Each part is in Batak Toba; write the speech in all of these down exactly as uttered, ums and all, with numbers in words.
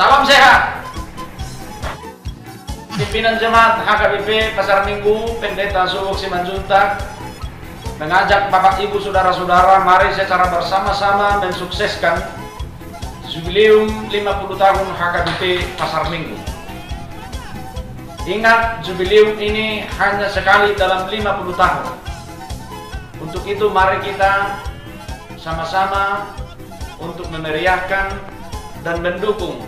Salam sehat. Pimpinan Jemaat H K B P Pasar Minggu, Pendeta Suwok Simanjuntak, mengajak Bapak Ibu Saudara-saudara, mari secara bersama-sama mensukseskan Jubileum lima puluh tahun H K B P Pasar Minggu. Ingat, Jubileum ini hanya sekali dalam lima puluh tahun. Untuk itu, mari kita sama-sama untuk memeriahkan dan mendukung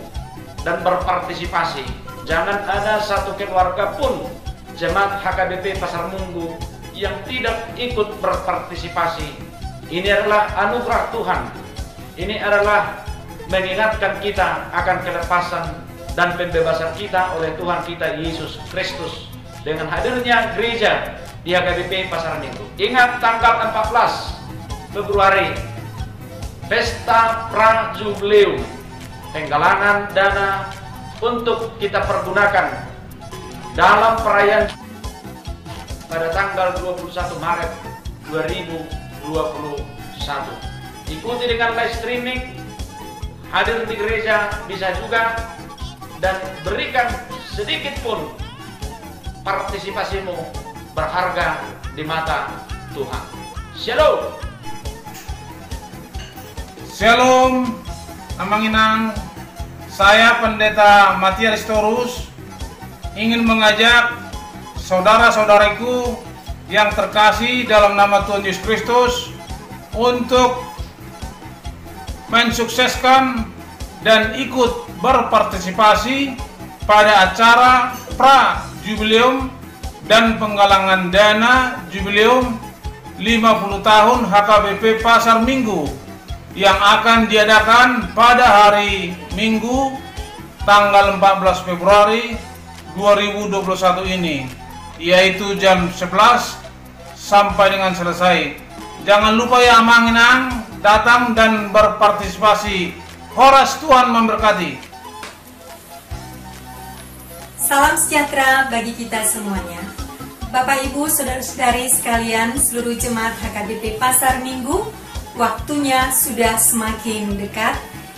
dan berpartisipasi. Jangan ada satu keluarga pun Jemaat H K B P Pasar Minggu yang tidak ikut berpartisipasi. Ini adalah anugerah Tuhan. Ini adalah mengingatkan kita akan kelepasan dan pembebasan kita oleh Tuhan kita Yesus Kristus dengan hadirnya gereja di H K B P Pasar Minggu. Ingat, tanggal empat belas Februari, pesta pra jubileum, penggalangan dana untuk kita pergunakan dalam perayaan pada tanggal dua puluh satu Maret dua ribu dua puluh satu. Ikuti dengan live streaming, hadir di gereja bisa juga, dan berikan sedikit pun partisipasimu berharga di mata Tuhan. Shalom. Shalom, Amang Inang. Saya Pendeta Matias Sitorus ingin mengajak saudara-saudariku yang terkasih dalam nama Tuhan Yesus Kristus untuk mensukseskan dan ikut berpartisipasi pada acara pra jubileum dan penggalangan dana jubileum lima puluh tahun H K B P Pasar Minggu yang akan diadakan pada hari Minggu, tanggal empat belas Februari dua ribu dua puluh satu ini, yaitu jam sebelas sampai dengan selesai. Jangan lupa ya, Amang Inang, datang dan berpartisipasi. Horas, Tuhan memberkati. Salam sejahtera bagi kita semuanya. Bapak, Ibu, saudara-saudari sekalian, seluruh jemaat H K B P Pasar Minggu, waktunya sudah semakin dekat.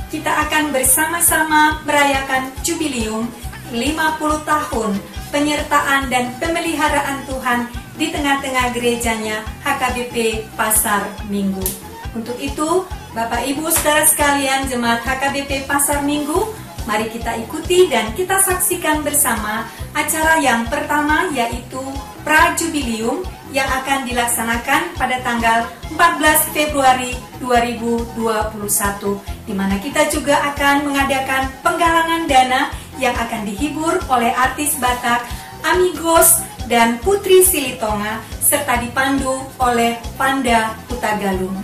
Kita akan bersama-sama merayakan Jubileum lima puluh tahun penyertaan dan pemeliharaan Tuhan di tengah-tengah gerejanya H K B P Pasar Minggu. Untuk itu, Bapak, Ibu, saudara sekalian, jemaat H K B P Pasar Minggu, mari kita ikuti dan kita saksikan bersama acara yang pertama, yaitu Pra Jubileum yang akan dilaksanakan pada tanggal empat belas Februari dua ribu dua puluh satu, di mana kita juga akan mengadakan penggalangan dana yang akan dihibur oleh artis Batak Amigos dan Putri Silitonga, serta dipandu oleh Panda Hutagalung.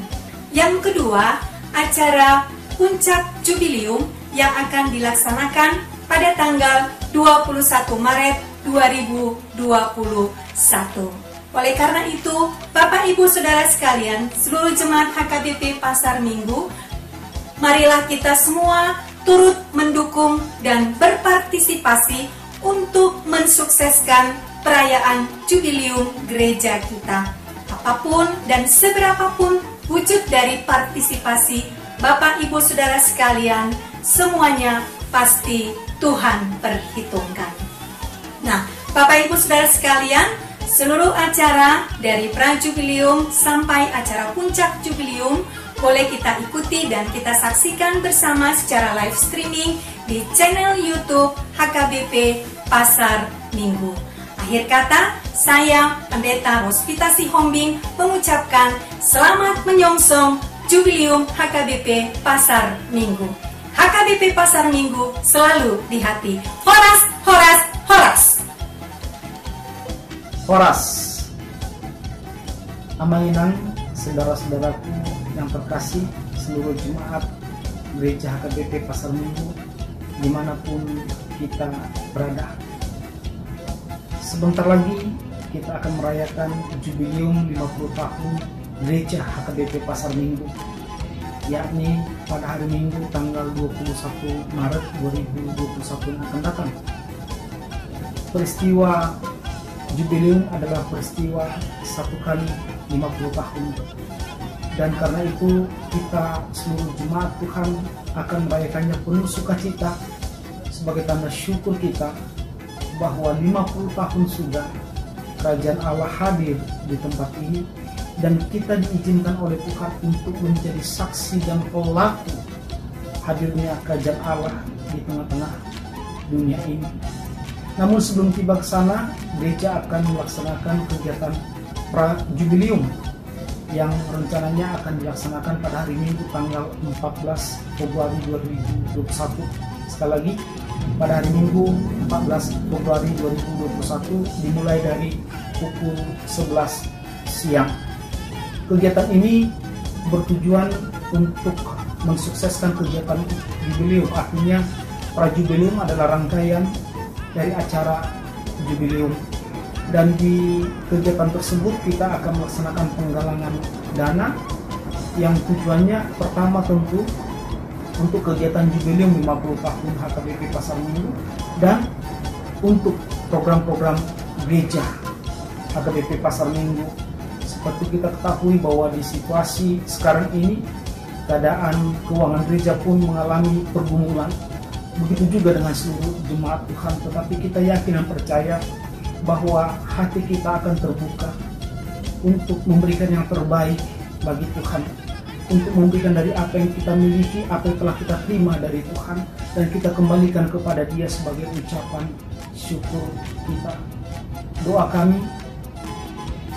Yang kedua, acara Puncak Jubileum yang akan dilaksanakan pada tanggal dua puluh satu Maret dua ribu dua puluh satu. Oleh karena itu, Bapak, Ibu, saudara sekalian, seluruh jemaat H K B P Pasar Minggu, marilah kita semua turut mendukung dan berpartisipasi untuk mensukseskan perayaan Jubileum gereja kita. Apapun dan seberapapun wujud dari partisipasi Bapak, Ibu, saudara sekalian, semuanya pasti Tuhan perhitungkan. Nah, Bapak, Ibu, saudara sekalian, seluruh acara dari Pra Jubileum sampai acara Puncak Jubileum boleh kita ikuti dan kita saksikan bersama secara live streaming di channel YouTube H K B P Pasar Minggu. Akhir kata, saya, Pendeta Rospita Sihombing, mengucapkan selamat menyongsong Jubileum H K B P Pasar Minggu. H K B P Pasar Minggu selalu di hati. Horas, horas, horas. Horas. Amang Inang, saudara-saudaraku yang terkasih, seluruh jemaat Gereja H K B P Pasar Minggu, dimanapun kita berada. Sebentar lagi kita akan merayakan Jubileum lima puluh tahun Gereja H K B P Pasar Minggu, yakni pada hari Minggu tanggal dua puluh satu Maret dua ribu dua puluh satu yang akan datang. Peristiwa Jubileum adalah peristiwa satu kali lima puluh tahun. Dan karena itu, kita seluruh jemaat Tuhan akan merayakannya penuh sukacita, Sebagai tanda syukur kita bahwa lima puluh tahun sudah Kerajaan Allah hadir di tempat ini, dan kita diizinkan oleh Tuhan untuk menjadi saksi dan pelaku hadirnya Kerajaan Allah di tengah-tengah dunia ini. Namun, sebelum tiba ke sana, gereja akan melaksanakan kegiatan pra jubileum yang rencananya akan dilaksanakan pada hari Minggu, tanggal empat belas Februari dua ribu dua puluh satu. Sekali lagi, pada hari Minggu, empat belas Februari dua ribu dua puluh satu, dimulai dari pukul sebelas siang. Kegiatan ini bertujuan untuk mensukseskan kegiatan jubileum. Artinya, pra jubileum adalah rangkaian dari acara jubileum. Dan di kegiatan tersebut, kita akan melaksanakan penggalangan dana yang tujuannya pertama tentu untuk kegiatan jubileum lima puluh tahun H K B P Pasar Minggu dan untuk program-program gereja H K B P Pasar Minggu. Seperti kita ketahui bahwa di situasi sekarang ini, keadaan keuangan gereja pun mengalami pergumulan. Begitu juga dengan seluruh jemaat Tuhan, tetapi kita yakin dan percaya bahwa hati kita akan terbuka untuk memberikan yang terbaik bagi Tuhan, untuk memberikan dari apa yang kita miliki, apa yang telah kita terima dari Tuhan, dan kita kembalikan kepada Dia sebagai ucapan syukur kita. Doa kami,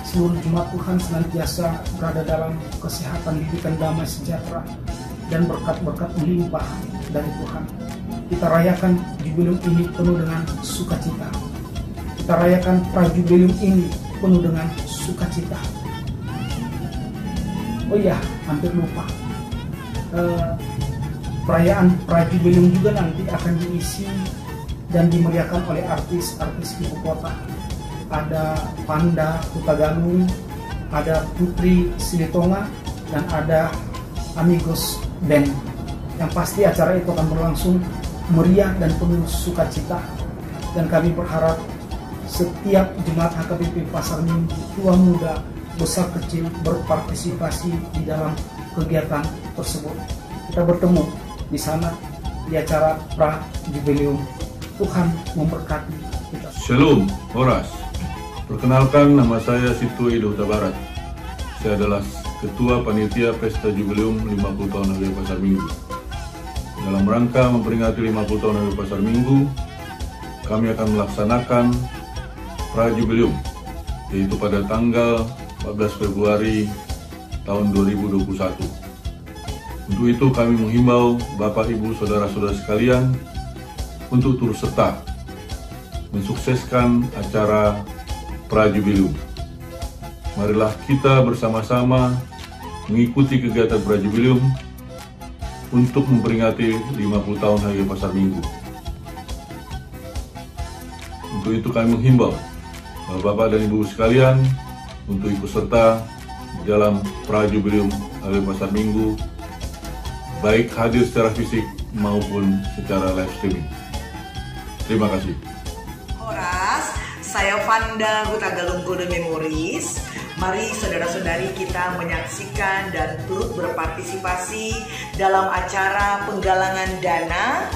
seluruh jemaat Tuhan senantiasa berada dalam kesehatan, didikan damai sejahtera, dan berkat-berkat melimpah dari Tuhan. Kita rayakan jubileum ini penuh dengan sukacita. Kita rayakan pra jubileum ini penuh dengan sukacita. Oh iya, hampir lupa. Eh, perayaan pra jubileum juga nanti akan diisi dan dimeriahkan oleh artis-artis ibu kota. Ada Fanda Hutagalung, ada Putri Silitonga, dan ada Amigos Band. Yang pasti, acara itu akan berlangsung meriah dan penuh sukacita. Dan kami berharap setiap jemaat H K B P Pasar Minggu, tua muda, besar kecil, berpartisipasi di dalam kegiatan tersebut. Kita bertemu di sana di acara pra jubileum. Tuhan memberkati kita. Shalom, horas. Perkenalkan, nama saya Situ Ido Huta Barat. Saya adalah Ketua Panitia Pesta Jubileum lima puluh tahun H K B P Pasar Minggu. Dalam rangka memperingati lima puluh tahun H K B P Pasar Minggu, kami akan melaksanakan pra jubileum, yaitu pada tanggal empat belas Februari tahun dua ribu dua puluh satu. Untuk itu, kami menghimbau Bapak, Ibu, saudara-saudara sekalian untuk turut serta mensukseskan acara pra jubileum. Marilah kita bersama-sama mengikuti kegiatan pra jubileum untuk memperingati lima puluh tahun H K B P Pasar Minggu. Untuk itu, kami menghimbau Bapak-bapak dan Ibu sekalian untuk ikut serta di dalam pra jubileum H K B P Pasar Minggu, baik hadir secara fisik maupun secara live streaming. Terima kasih. Horas, saya Fanda Hutagalung Golden Memories. Mari saudara-saudari kita menyaksikan dan turut berpartisipasi dalam acara penggalangan dana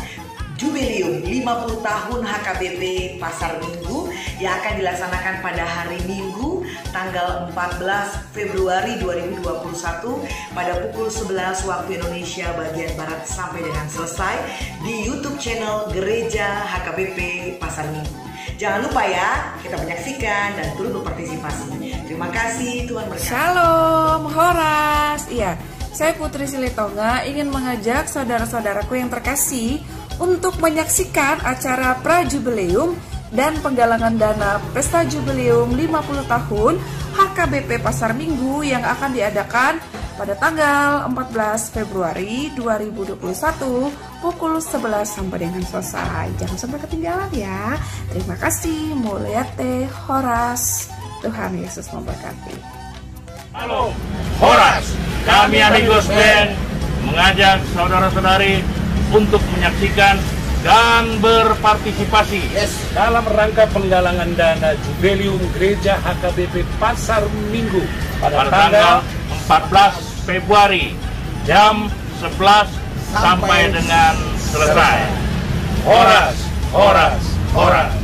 Jubileum lima puluh tahun H K B P Pasar Minggu yang akan dilaksanakan pada hari Minggu, tanggal empat belas Februari dua ribu dua puluh satu, pada pukul sebelas waktu Indonesia bagian Barat sampai dengan selesai di YouTube channel Gereja H K B P Pasar Minggu. Jangan lupa ya, kita menyaksikan dan turut berpartisipasi. Terima kasih, Tuhan berkati. Shalom, horas. Iya, saya Putri Silitonga ingin mengajak saudara-saudaraku yang terkasih untuk menyaksikan acara pra jubileum dan penggalangan dana Pesta Jubileum lima puluh tahun H K B P Pasar Minggu yang akan diadakan pada tanggal empat belas Februari dua ribu dua puluh satu, pukul sebelas sampai dengan selesai. Jangan sampai ketinggalan ya. Terima kasih. Mauleate, horas. Tuhan Yesus memberkati. Halo, horas. Kami Amigos Band mengajak saudara-saudari untuk menyaksikan dan berpartisipasi, yes, dalam rangka penggalangan dana Jubileum Gereja H K B P Pasar Minggu pada, pada tanggal, tanggal empat belas Februari, jam sebelas sampai, sampai dengan selesai. Horas, horas, horas.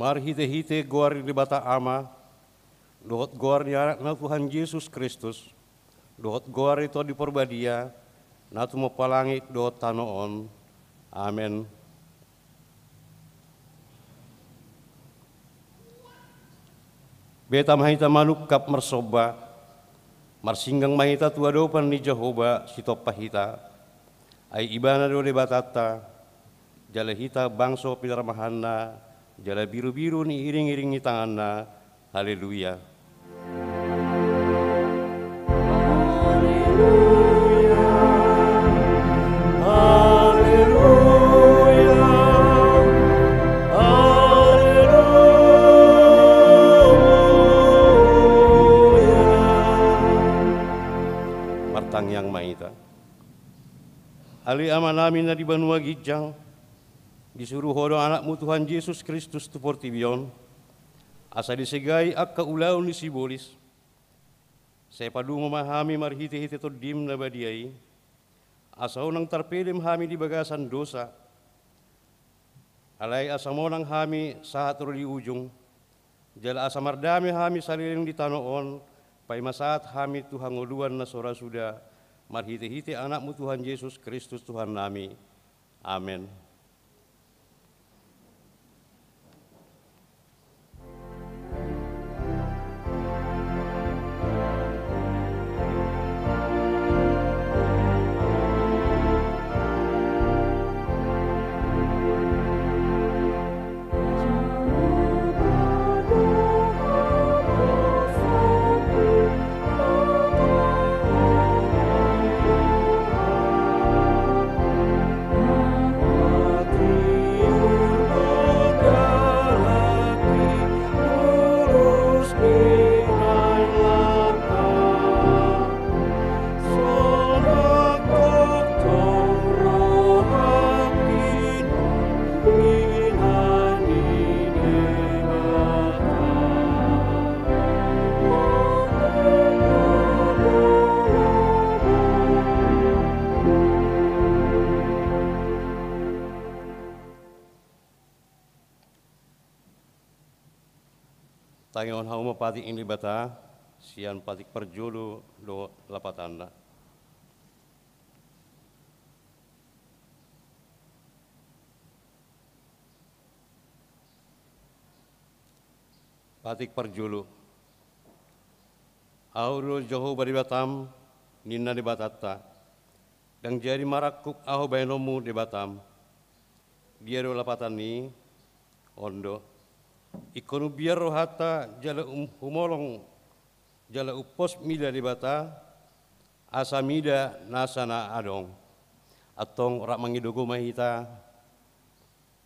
Marhitehite goar ni Debata Ama, dohot goar ni Anakna Tuhan Jesus Kristus, dohot goar ni Tondi Parbadia, na tumompa langit dohot tano on. Amen. Beta ma hita manungkap marsomba, marsinggang ma hita tu adopan ni Jahowa Sitompa hita, ai Ibana do Debatanta, jala hita bangso pinarmahanna, jala birubiru ni iringiring ni tanganna. Haleluya. Haleluya. Haleluya. Ale Amanami na di banua ginjang, disuru Ho do Anakmu Tuhan Jesus Kristus tu portibi on, asa disegai angka ulaon ni sibolis. Sai padungo ma hami marhitehite Tondim na badia i, asa unang tarpedem hami di bagasan dosa, alai asa monang hami sahat ro di ujung, jala asa mardame hami saleleng di tano on, paima sahat hami tu hangoluan na so ra suda, marhitehite Anakmu Tuhan Jesus Kristus Tuhannami. Amen. Tangihon hamu ma patik ni Debata, sian patik parjolo dohot lapatanna. Patik parjolo. Ahu do Jahowa Debatam, ninna Debatanta. Ndang jadi marangkup ahu bahenonmu Debatam. Dia do lapatan ni on do. Ingkon umbiar rohanta jala um, humolong jala umpos mida Debata, asa mida nasa na adong. Antong rap mangido gogo ma hita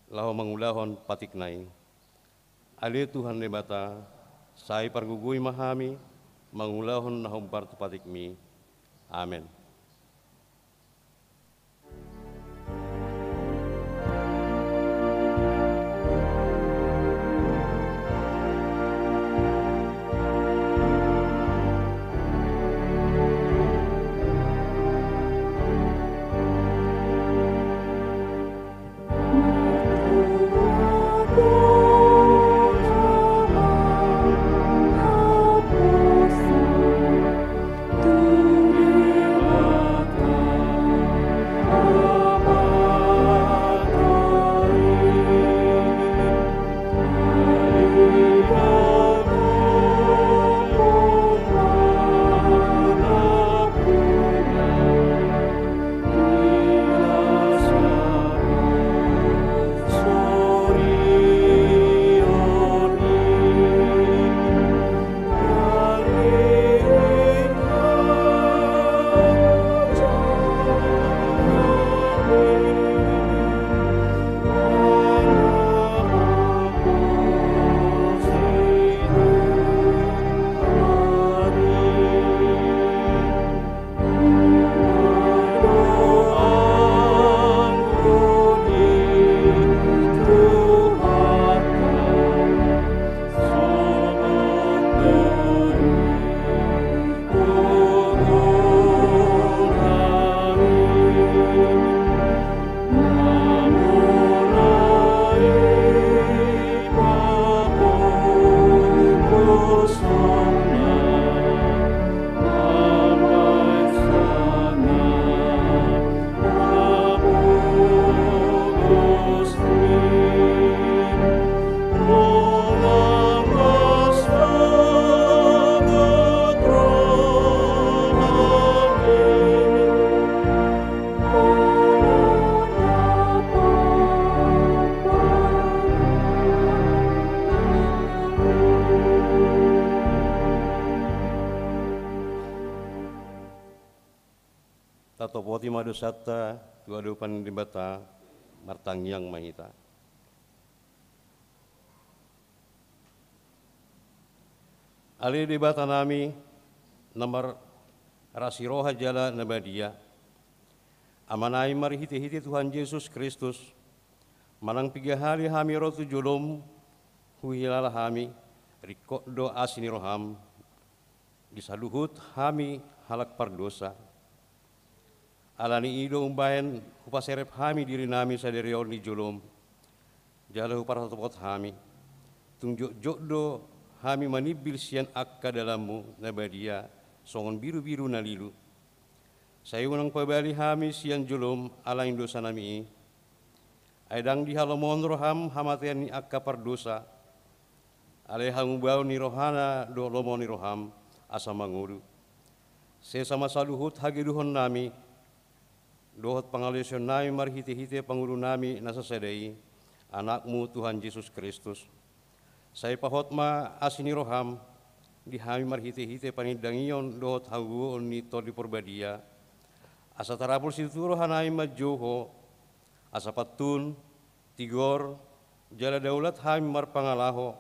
laho mangulahon patikna i. Ale Tuhan Debata, sai pargogoi ma hami mangulahon na hombar tu patikmi. Amen. Tatopoti ma dosanta tu adopan ni Debata, martangiang ma hita. Ale Debatanami, na marasi roha jala na badia, Amanami marhitehite Tuhan Jesus Kristus, manang piga hali hami ro tu jolom, huhilala hami, ringkot do asi ni roham, di saluhut hami halak pardosa. Ala ni i do umbahen hupaserep hami dirinami sadari on di jolom, jala huparhotopot hami. Tung jotjot do hami manimbil sian angka dalanmu na badia, songon birubiru na lilu. Sai unang pabali hami sian jolom ala ni dosanami i. Ai ndang dihalomohon roham hamatean ni angka pardosa. Alai hamubaon ni rohana do lomo ni roham, asa mangolu. Sesa ma saluhut hagedukonnami dohot pangalaosionnami marhitehite pangulunami na sasada i, Anakmu Tuhan Jesus Kristus. Sai pahot ma asi ni roham di hami marhitehite panindangion dohot hagogoon ni Tondi Parbadia, asa tarapul situtu rohanami manjou Ho, asa pantun, tigor, jala daulat hami marpangalaho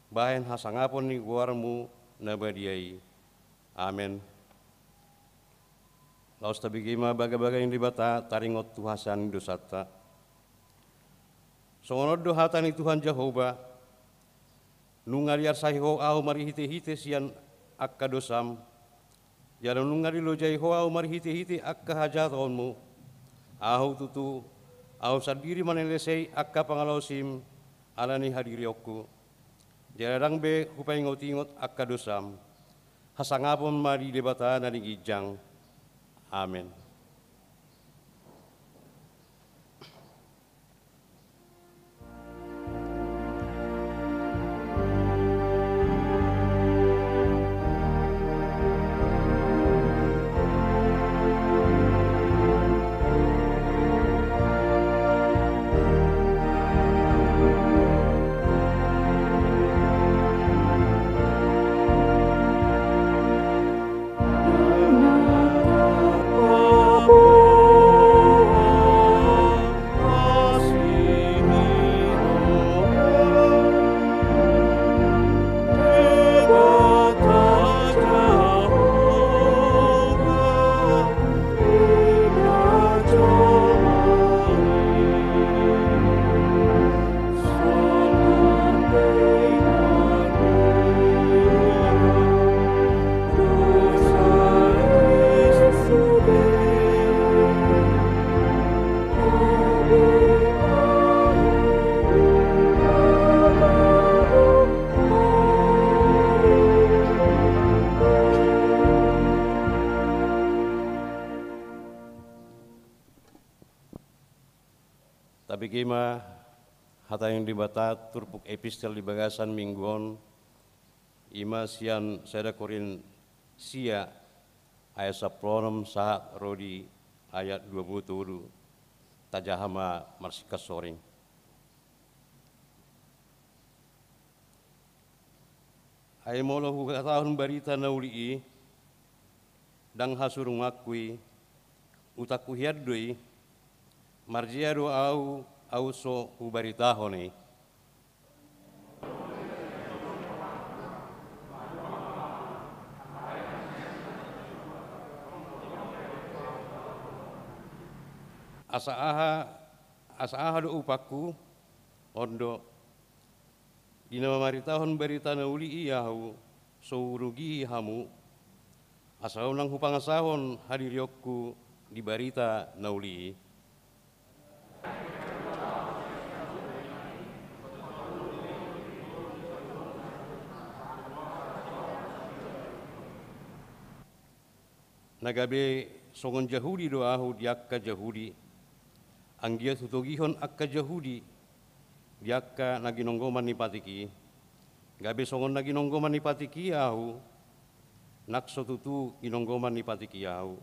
bahen hasangapon ni goarmu na badia i. Amen. Laos tabege ma bagabaga ni Debata taringot tu hasesaan ni dosanta. Songon on do hata ni Tuhan Jahowa: Nunga diarsai Ho ahu marhitehite sian angka dosam, jala nunga dilojai Ho ahu marhitehite angka hajahatonmu. Ahu tutu, ahu sandiri manelesei angka pangalaosim ala ni hadirionku, jala ndang be hupaingotingot angka dosam. Hasangapon ma di Debata na di ginjang. Amen. Tabege ma hata ni Debata turpuk epistel di bagasan minggu on, i ma sian sada Korint sia ayat sampulu onom sahat ro di ayat dua pulu tolu. Tajaha ma marsingkat soring. Ai molo huhatahon barita na uli i, ndang hasurunganku i, utangku hian do i, marjea do ahu, ahu so hubaritahon i. Asa aha, asa aha do upangku? On do, di na mamaritahon barita na uli i ahu, so hurugi hamu, asa unang hupangasahon hadirionku di barita na uli i. Na gabe songon Jahudi do ahu di angka Jahudi, anggiat hutogihon angka Jahudi di angka na ginonggoman ni patik i. Gabe songon na ginonggoman ni patik i ahu, nang so tutu ginonggoman ni patik i ahu,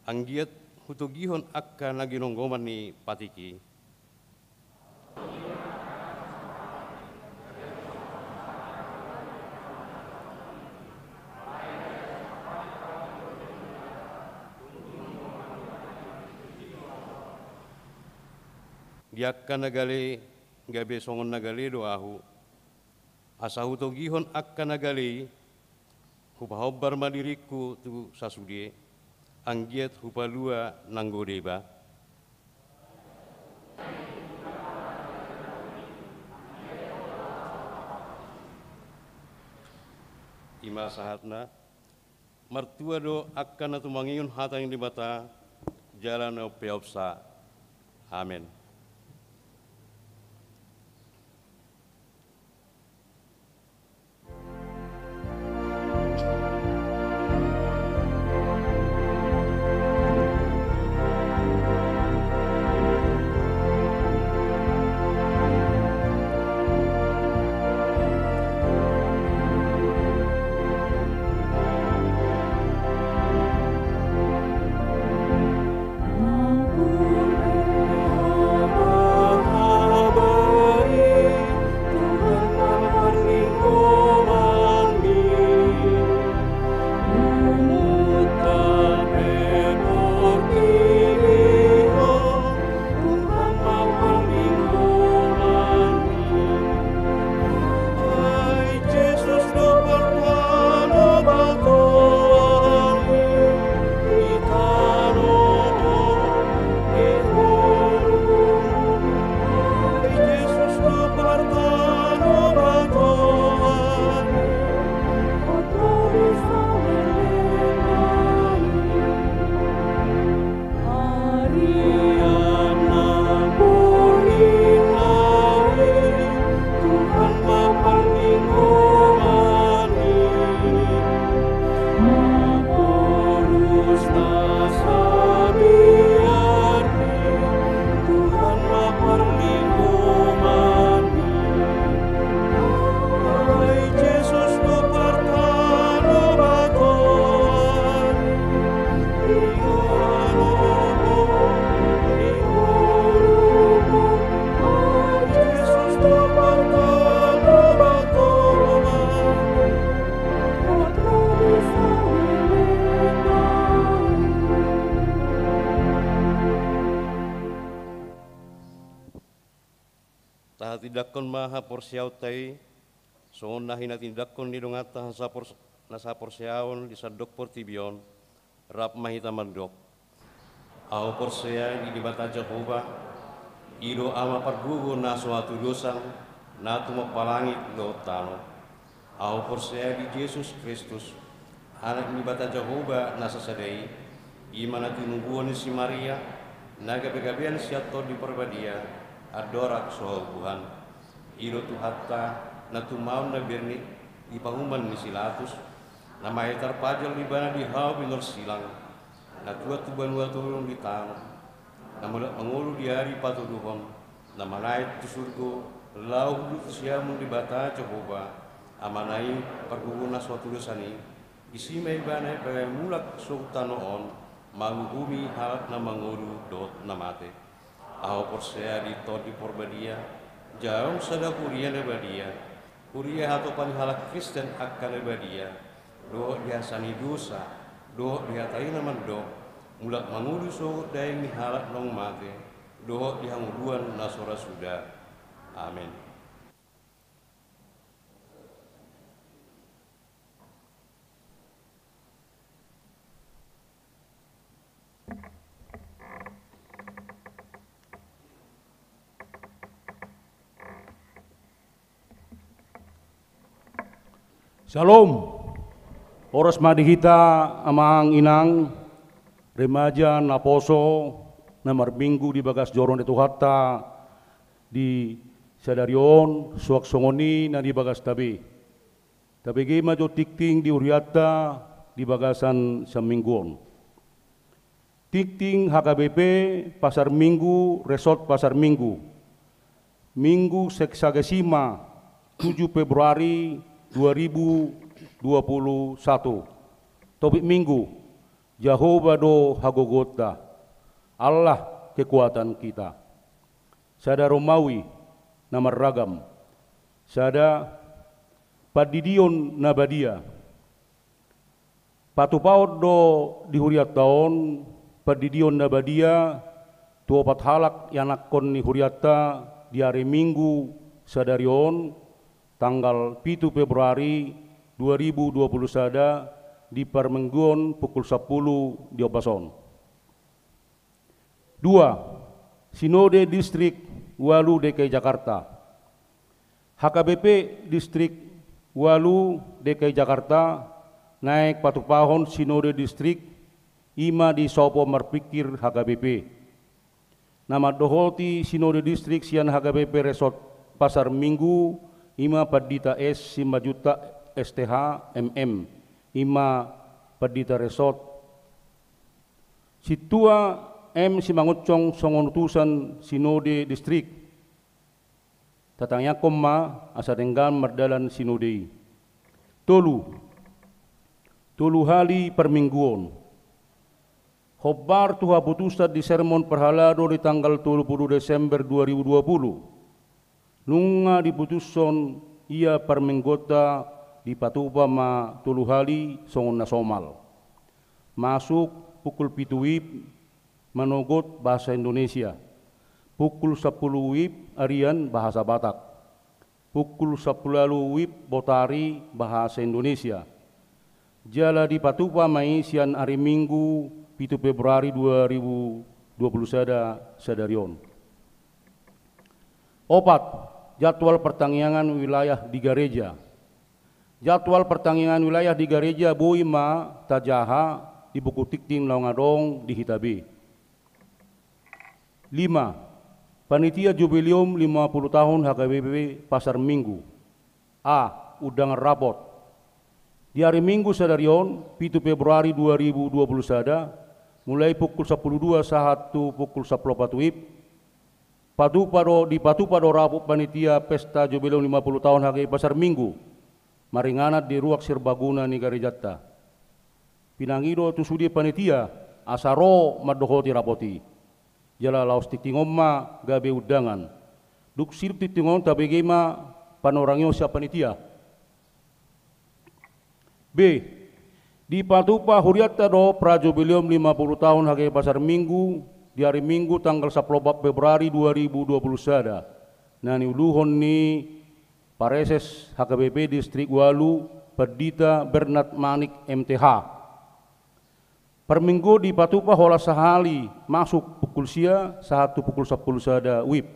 anggiat hutogihon angka na ginonggoman ni patik i. Di angka na gale, gabe songon na gale do ahu, asa hutogihon angka na gale i. Hupahombar ma diringku tu sasude, anggiat hupalua nanggo deba. I ma sahatna. Martua do angka na tumangihon hata ni Debata jala na umpeopsa. Amen. Tahatindangkon ma haporseaonta i, songon na hinatindangkon ni donganta hasapor-, na saporseaon di sandok portibi on, rap ma hita mandok. Ahu porsea di Debata Jahowa, i do Ama pargogo na so hatudosan, na tumompa langit dohot tano. Ahu porsea di Jesus Kristus, Anak ni Debata Jahowa na sasada i, i ma na tinumbuhon ni si Maria, na gabegabean sian Tondi Parbadia, andorang so haubuhan. I do Tuhanta, na tumaon na berne, di pahuman ni si Latus, na mate tarpajal ibana di hau binor silang, na tuat tu banua tondong di tano, na mulak mangolu di ari patoduhon, na manaek tu surgo, laho huduti siamun Debata Jahowa, Amana i, pargogo na so hatudosan i, disi ma ibana gabe mulak sogot tu tano on, manguhumi halak na mangolu dohot na mate. Ahu porsea di Tondi Parbadia, jala adong sada huria na badia, huria hatopan ni halak Kristen angka na badia, dohot di hasesaan ni dosa, dohot di hata i na mandok, mulak mangolu sogot daging ni halak naung mate, dohot di hangoluan na so ra suda. Amen. Syalom. Horas ma di hita amang inang, remaja, naposo, na marminggu di bagas joro ni Tuhanta di sadari on, suang songon i na di bagasta be. Tabege ma jo tingting di hurianta di bagasan sian minggu on. Tingting H K B P Pasar Minggu, Resort Pasar Minggu. Minggu Sexagesima, tujuh Februari dua ribu dua puluh satu. Topik minggu, Jahowa do hagogoonta, Allah kekuatan kita. Sada Romawi na marragam. Sada, pandidion na badia. Patupaon do di hurianta on pandidion na badia tu opat halak ianakhon ni hurianta di ari Minggu sadari on, tanggal pitu Februari dua ribu dua puluh sada, di parmingguon pukul sampulu di ombas on. Dua, Sinode Distrik Ualu D K I Jakarta. H K B P Distrik Ualu D K I Jakarta naeng patupahon Sinode Distrik, i ma disopo marpingkir H K B P. Na mandohoti Sinode Distrik sian H K B P Resort Pasar Minggu, i ma Pandita S Simanjuntak S T H M M, i ma Pandita Resort. Sintua M Simangunsong songon utusan Sinode Distrik. Tatangiangkon ma asa denggan mardalan Sinode i. Tolu, tolu hali parmingguon. Hombar tu haputusan di sermon parhalado di tanggal tolu pulu Desember dua ribu dua pulu. Nunga diputushon ia parmingguonta, dipatupa ma tolu hali songon na somal. Masuk pukul pitu WIB, manogot bahasa Indonesia. Pukul sampulu WIB arian bahasa Batak. Pukul sampulu ualu WIB botari bahasa Indonesia. Jala dipatupa ma i sian ari Minggu pitu Februari dua ribu dua puluh sada, sadari on. Opat, jadwal partangiangan wilayah di gareja. Jadwal partangiangan wilayah di gareja boi ma tajaha di buku tingting naung adong di hita be. Lima, panitia jubileum lima pulu tahun H K B P Pasar Minggu. A, undangan rapot. Di ari Minggu sadari on, pitu Februari dua ribu dua puluh sada, mulai pukul sampulu dua sahat tu pukul sampulu opat WIB, patupa do, dipatupa do rapot panitia pesta jubileum lima pulu tahun H K B P Pasar Minggu, maringanan di ruang serbaguna ni garejanta. Pinangido tu sude panitia asa ro mandohoti rapot i. Jala laos tingting on ma gabe undangan. Dung sidung tingting on, tabege ma panorangion sian panitia. B, dipatupa hurianta do prajubileum lima pulu tahun H K B P Pasar Minggu di ari Minggu tanggal sampulu opat Februari dua ribu dua pulu sada, na niuluhon ni Praeses H K B P Distrik Ualu, Pandita Bernard Manik M T H. Parminggu dipatupa holan sahali, masuk pukul sia sahat tu pukul sampulu sada WIB.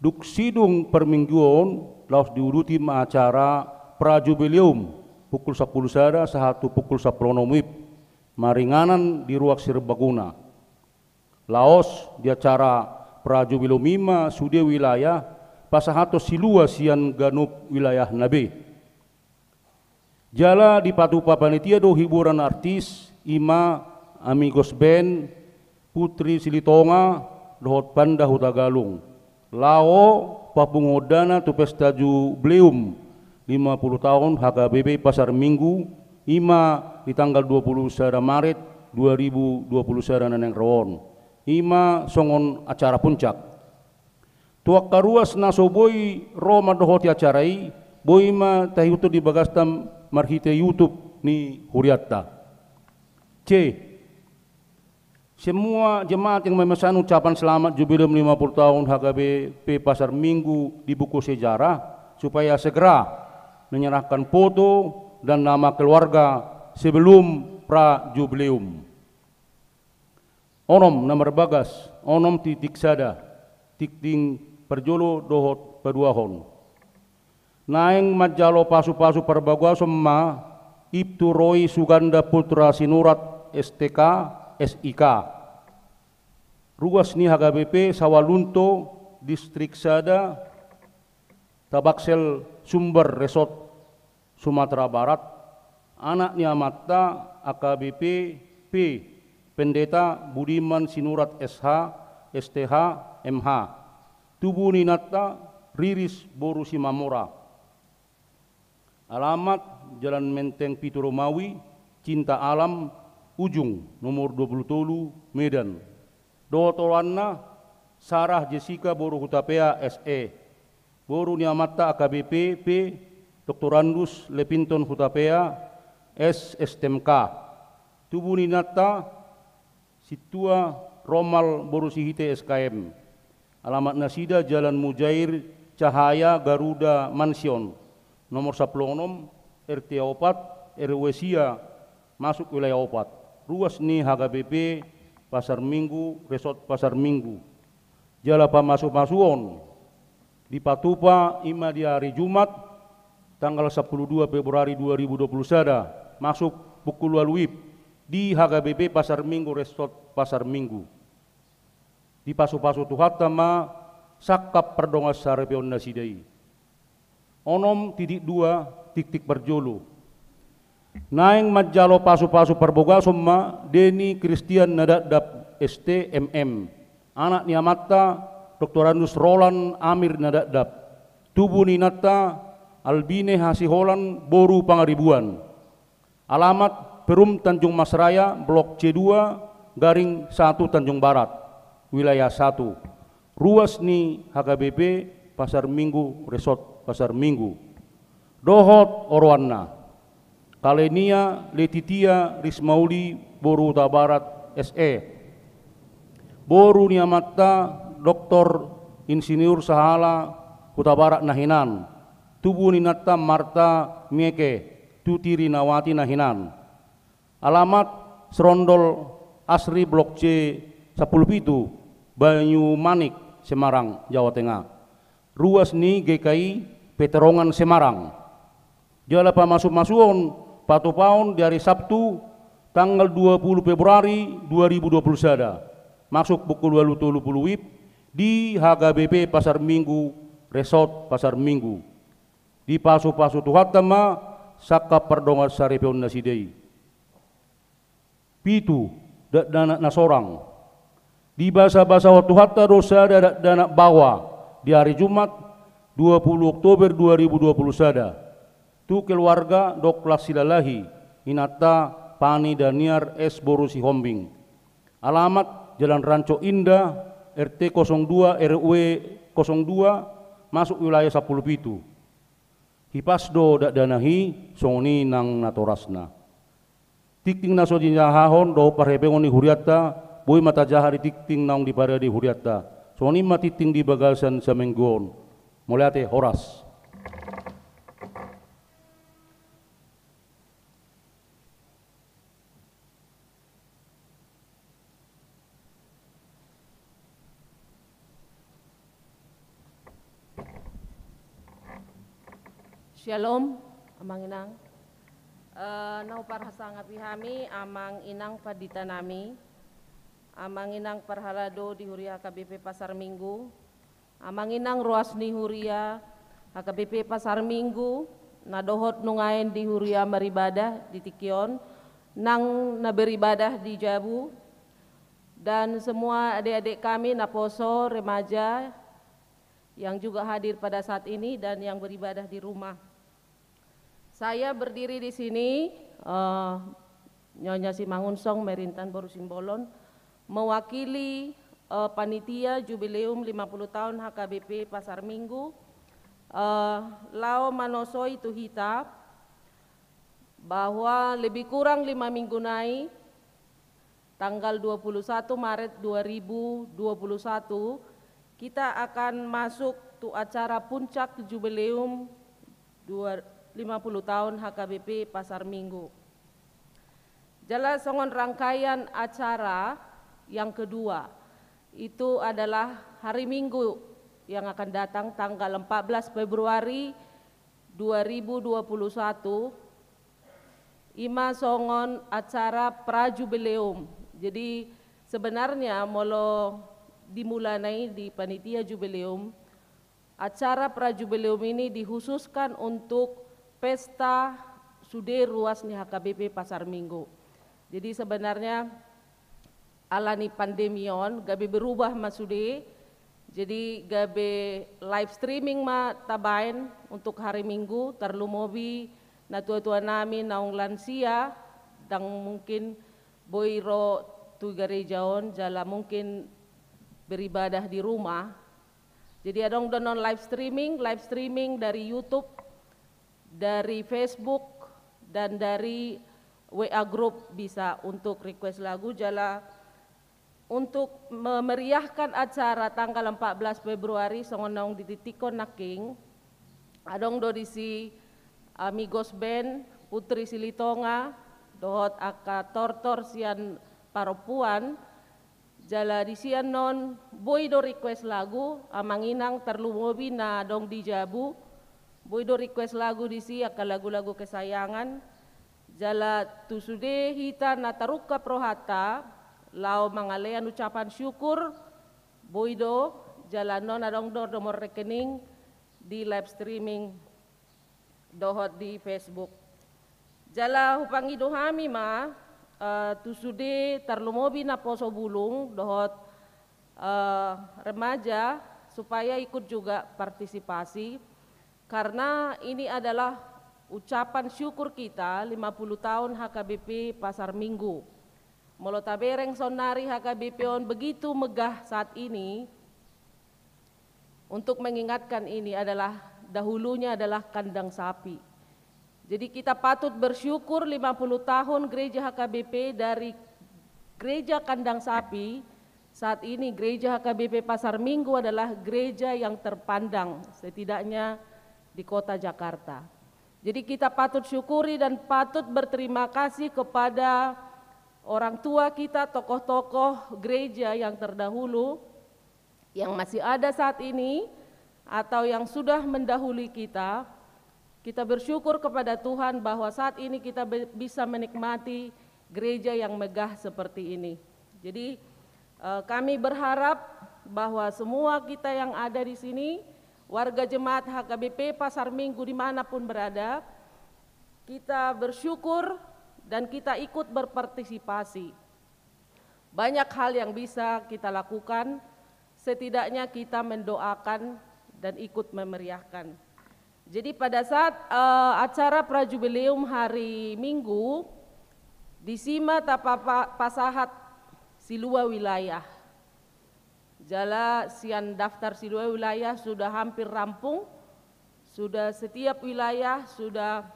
Dung sidung parmingguon, laos diuduti ma acara prajubileum pukul sampulu sada sahat tu pukul sampulu onom WIB, maringanan di ruang serbaguna. Laos di acara prajubileum i ma sude wilayah pasahathon silua sian ganup wilayahna be. Jala dipatupa panitia do hiburan artis, i ma Amigos Band, Putri Silitonga, dohot Panda Hutagalung. Laho papunguondana tu pesta jubileum lima pulu tahun H K B P Pasar Minggu, i ma di tanggal dua pulu sada Maret dua ribu dua pulu sada na naeng ro on. I ma songon acara puncak. Tu angka ruas na so boi ro mandohoti acara i, boi ma taihuthon di bagasta marhite YouTube ni hurianta. C. Semua jemaat yang memesan ucapan selamat jubileum lima puluh tahun H K B P Pasar Minggu di buku sejarah, supaya segera menyerahkan foto dan nama keluarga sebelum prajubileum. Onom, na marbagas onom titik sada, tingting parjolo dohot paduahon. Naeng manjalo pasupasu parbaguason ma Ibtu Roy Suganda Putra Sinurat S T K, S I K. Ruas ni H K B P Sawalunto, Distrik Sada, Tabaksel, Sumbar Resort, Sumatera Barat, anak ni amanta A K B P P Pendeta Budiman Sinurat S H, S T H, M H. Tubu ni inanta Riris boru Simamora. Alamat Jalan Menteng pitu Romawi, Cinta Alam, Ujung, nomor dua puluh tolu, Medan. Dohot oloanna Sarah Jessica boru Hutapea, S E. Boru ni amanta A K B P P, Doktorandus Lepinton Hutapea, S, S T M K. Tubu ni inanta Sintua Romal boru Sihite, S K M. Alamat nasida Jalan Mujair Cahaya, Garuda Mansion, nomor sampulu onom, R T opat, R W sia masuk wilayah opat, ruas ni H K B P Pasar Minggu, Resort Pasar Minggu. Jala pamasumasuon dipatupa i ma di ari Jumat tanggal sampulu dua Februari dua ribu dua pulu sada, masuk pukul ualu WIB di H K B P Pasar Minggu, Resort Pasar Minggu. Dipasupasu Tuhanta ma sangkap pardongansaripeon nasida i. Onom titik dua, titik parjolo. Naeng manjalo pasupasu parbagason ma Deni Kristian Nadapdap, S T, M M, anak ni amanta Doktorandus Roland Amir Nadapdap, tubu ni inanta Albine Hasiholan boru Pangaribuan. Alamat: Perum Tanjung Mas Raya, Blok C dua, Garing satu, Tanjung Barat, Wilayah satu. Ruas ni H K B P Pasar Minggu, Resort Pasar Minggu. Dohot oroanna: Kalenia Letitia Rismauli boru Hutabarat, S E, boru ni amanta Doktor Insinyur Sahala, Hutabarat na hinan, tubu ni inanta Marta Mieke, Tuti Rinawati na hinan. Alamat: Serondol Asri, Blok C sampulu pitu, Banyumanik, Semarang, Jawa Tengah. Ruas ni G K I Peterongan, Semarang. Jala pamasumasuon patupaon di ari Sabtu tanggal dua pulu Februari dua ribu dua pulu sada, masuk pukul ualu tolu pulu WIB di H K B P Pasar Minggu, Resort Pasar Minggu. Dipasupasu Tuhanta ma sangkap pardongansaripeon nasida i. Pitu, dakdanak na sorang. Dibasabasahon Tuhanta do sada dakdanak baoa di ari Jumat dua pulu Oktober dua ribu dua pulu sada tu keluarga Doklas Silalahi, inanta Pani Daniar S boru Sihombing. Alamat: Jalan Ranco Indah, R T kosong dua, R W kosong dua, masuk wilayah sampulu pitu. Hipas do dakdanak i, songon i nang natorasna. Tingting na so jinahahon dohot parhepengon ni hurianta, boi ma tajaha di tingting naung diparade hurianta. Songon i ma tingting di bagasan saminggu on. Mauliate, horas. Syalom, Amang Inang. Eh, na huparsangapi hami, Amang Inang pandita nami, Amang Inang parhalado di Huria H K B P Pasar Minggu, Amang Inang ruas ni Huria H K B P Pasar Minggu, na dohot nuaeng di Huria maribadah di tingki on, nang na beribadah di jabu, dan semua adik-adik kami naposo, remaja, yang juga hadir pada saat ini dan yang beribadah di rumah. Saya berdiri di sini, eh, Nyonya Simangunsong Merintan boru Simbolon, mewakili, eh, panitia Jubileum lima puluh tahun H K B P Pasar Minggu, eh, laho manosoi tu hita bahwa lebih kurang lima minggu nai, tanggal dua puluh satu Maret dua ribu dua puluh satu, kita akan masuk tu acara puncak Jubileum dua, lima puluh tahun H K B P Pasar Minggu. Jala songon rangkaian acara yang kedua, itu adalah hari Minggu yang akan datang, tanggal empat belas Februari dua ribu dua puluh satu, i ma songon acara pra jubileum. Jadi, sebenarnya molo di mulana i di panitia jubileum, acara pra jubileum ini dikhususkan untuk pesta sude ruas ni H K B P Pasar Minggu. Jadi, sebenarnya alani pandemi on, gabe berubah ma sude. Jadi, gabe live streaming ma tabaen untuk hari Minggu, tarlumobi natua-tua nami naung lansia, ndang mungkin boi ro tu gareja on, jala mungkin beribadah di rumah. Jadi, adong do annon live streaming, live streaming dari YouTube, dari Facebook, dan dari W A group bisa untuk request lagu, jala untuk memeriahkan acara tanggal empat belas Februari, songon naung dititikkon nangkin, adong do disi Amigos Band, Putri Silitonga, dohot angka tortor sian parompuan, jala di sian non boi do request lagu, amang inang tarlumobi na adong di jabu, boi do request lagu disi angka lagu-lagu kesayangan, jala tu sude hita na tarungkap rohanta, laho mangalean ucapan syukur, boi do, jala non adong do nomor rekening di live streaming dohot di Facebook. Jala hupangido hami ma, eh, tu sude tarlumobi naposo bulung dohot, eh, remaja supaya ikut juga partisipasi, karena ini adalah ucapan syukur kita lima puluh tahun H K B P Pasar Minggu. Molo tabereng saonnari H K B P on begitu megah saat ini, untuk mengingatkan ini adalah dahulunya adalah kandang sapi. Jadi kita patut bersyukur lima puluh tahun gereja H K B P dari gereja kandang sapi, saat ini gereja H K B P Pasar Minggu adalah gereja yang terpandang, setidaknya di kota Jakarta. Jadi kita patut syukuri dan patut berterima kasih kepada orang tua kita, tokoh-tokoh gereja yang terdahulu, yang masih ada saat ini, atau yang sudah mendahului kita. Kita bersyukur kepada Tuhan bahwa saat ini kita be-, bisa menikmati gereja yang megah seperti ini. Jadi, eh, kami berharap bahwa semua kita yang ada di sini, warga jemaat H K B P Pasar Minggu dimanapun berada, kita bersyukur dan kita ikut berpartisipasi. Banyak hal yang bisa kita lakukan, setidaknya kita mendoakan dan ikut memeriahkan. Jadi pada saat, eh, acara prajubileum hari Minggu, disi ma tapa-, pasahat silua wilayah. Jala sian daftar silua wilayah sudah hampir rampung, sudah setiap wilayah sudah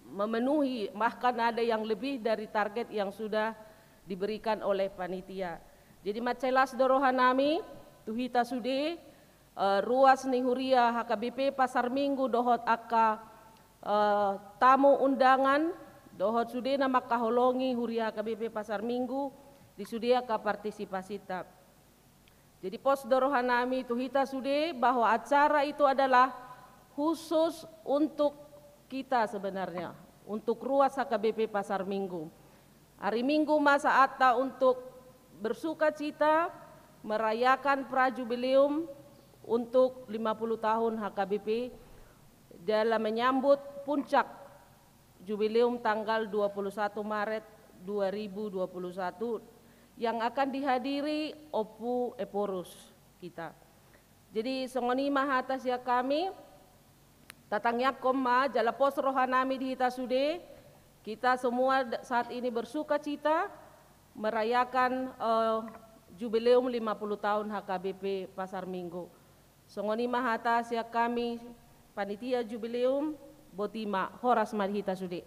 memenuhi, bahkan ada yang lebih dari target yang sudah diberikan oleh panitia. Jadi mansai las do rohanami tu hita sude, eh, ruas ni huria H K B P Pasar Minggu dohot angka, eh, tamu undangan dohot sude na mangkaholongi huria H K B P Pasar Minggu di sude angka partisipasinta. Jadi pos do rohanami tu hita sude bahwa acara itu adalah khusus untuk kita sebenarnya, untuk ruas H K B P Pasar Minggu. Hari Minggu ma saatna untuk bersukacita, merayakan prajubileum untuk lima puluh tahun H K B P dalam menyambut puncak Jubileum tanggal dua puluh satu Maret dua ribu dua puluh satu yang akan dihadiri Ompu Ephorus kita. Jadi songon i ma hata sian hami, tatangiangkon ma jala pos rohanami di hita sude, kita semua d-, saat ini bersukacita merayakan, eh, Jubileum lima puluh tahun H K B P Pasar Minggu. Songon i ma hata sian hami panitia Jubileum, boti ma, horas ma di hita sude.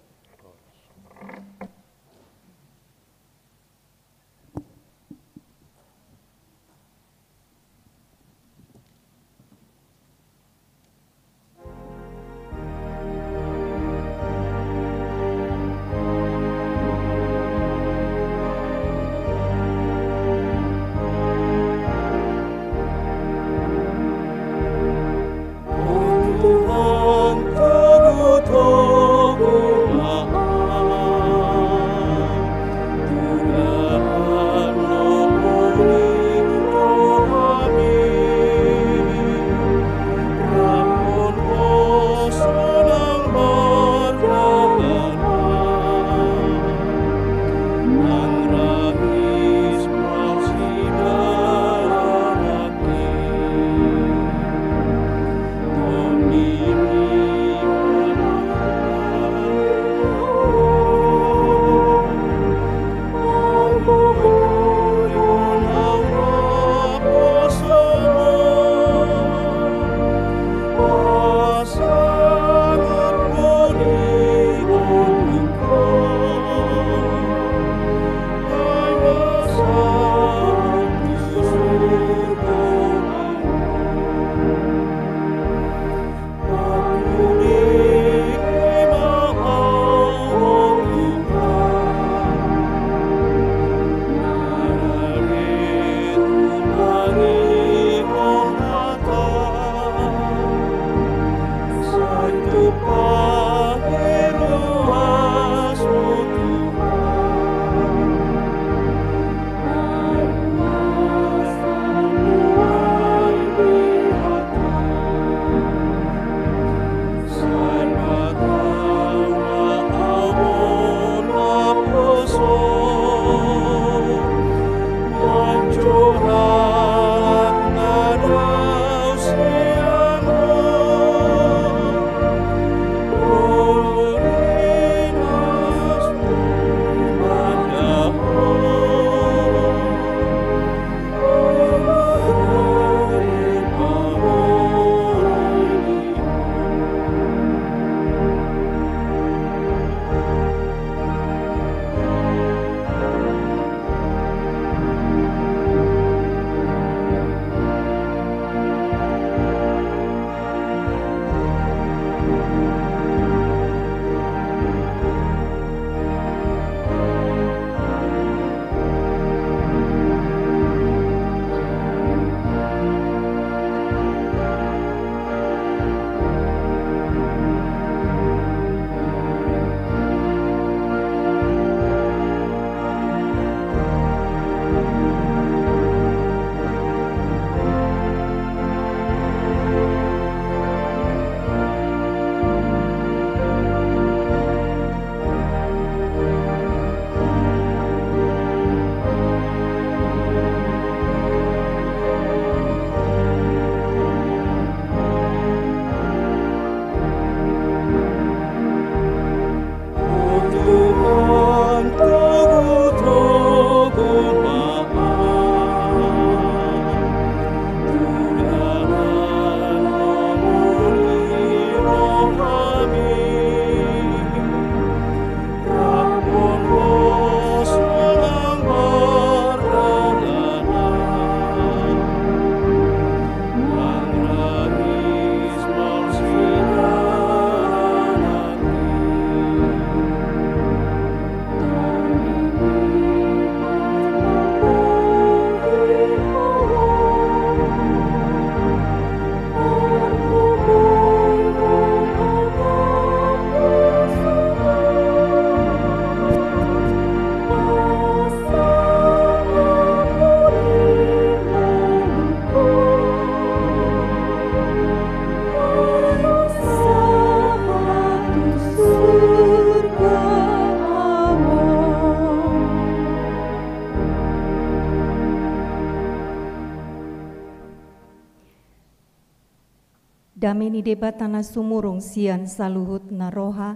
Dame ni Debata na sumurung sian saluhut na roha,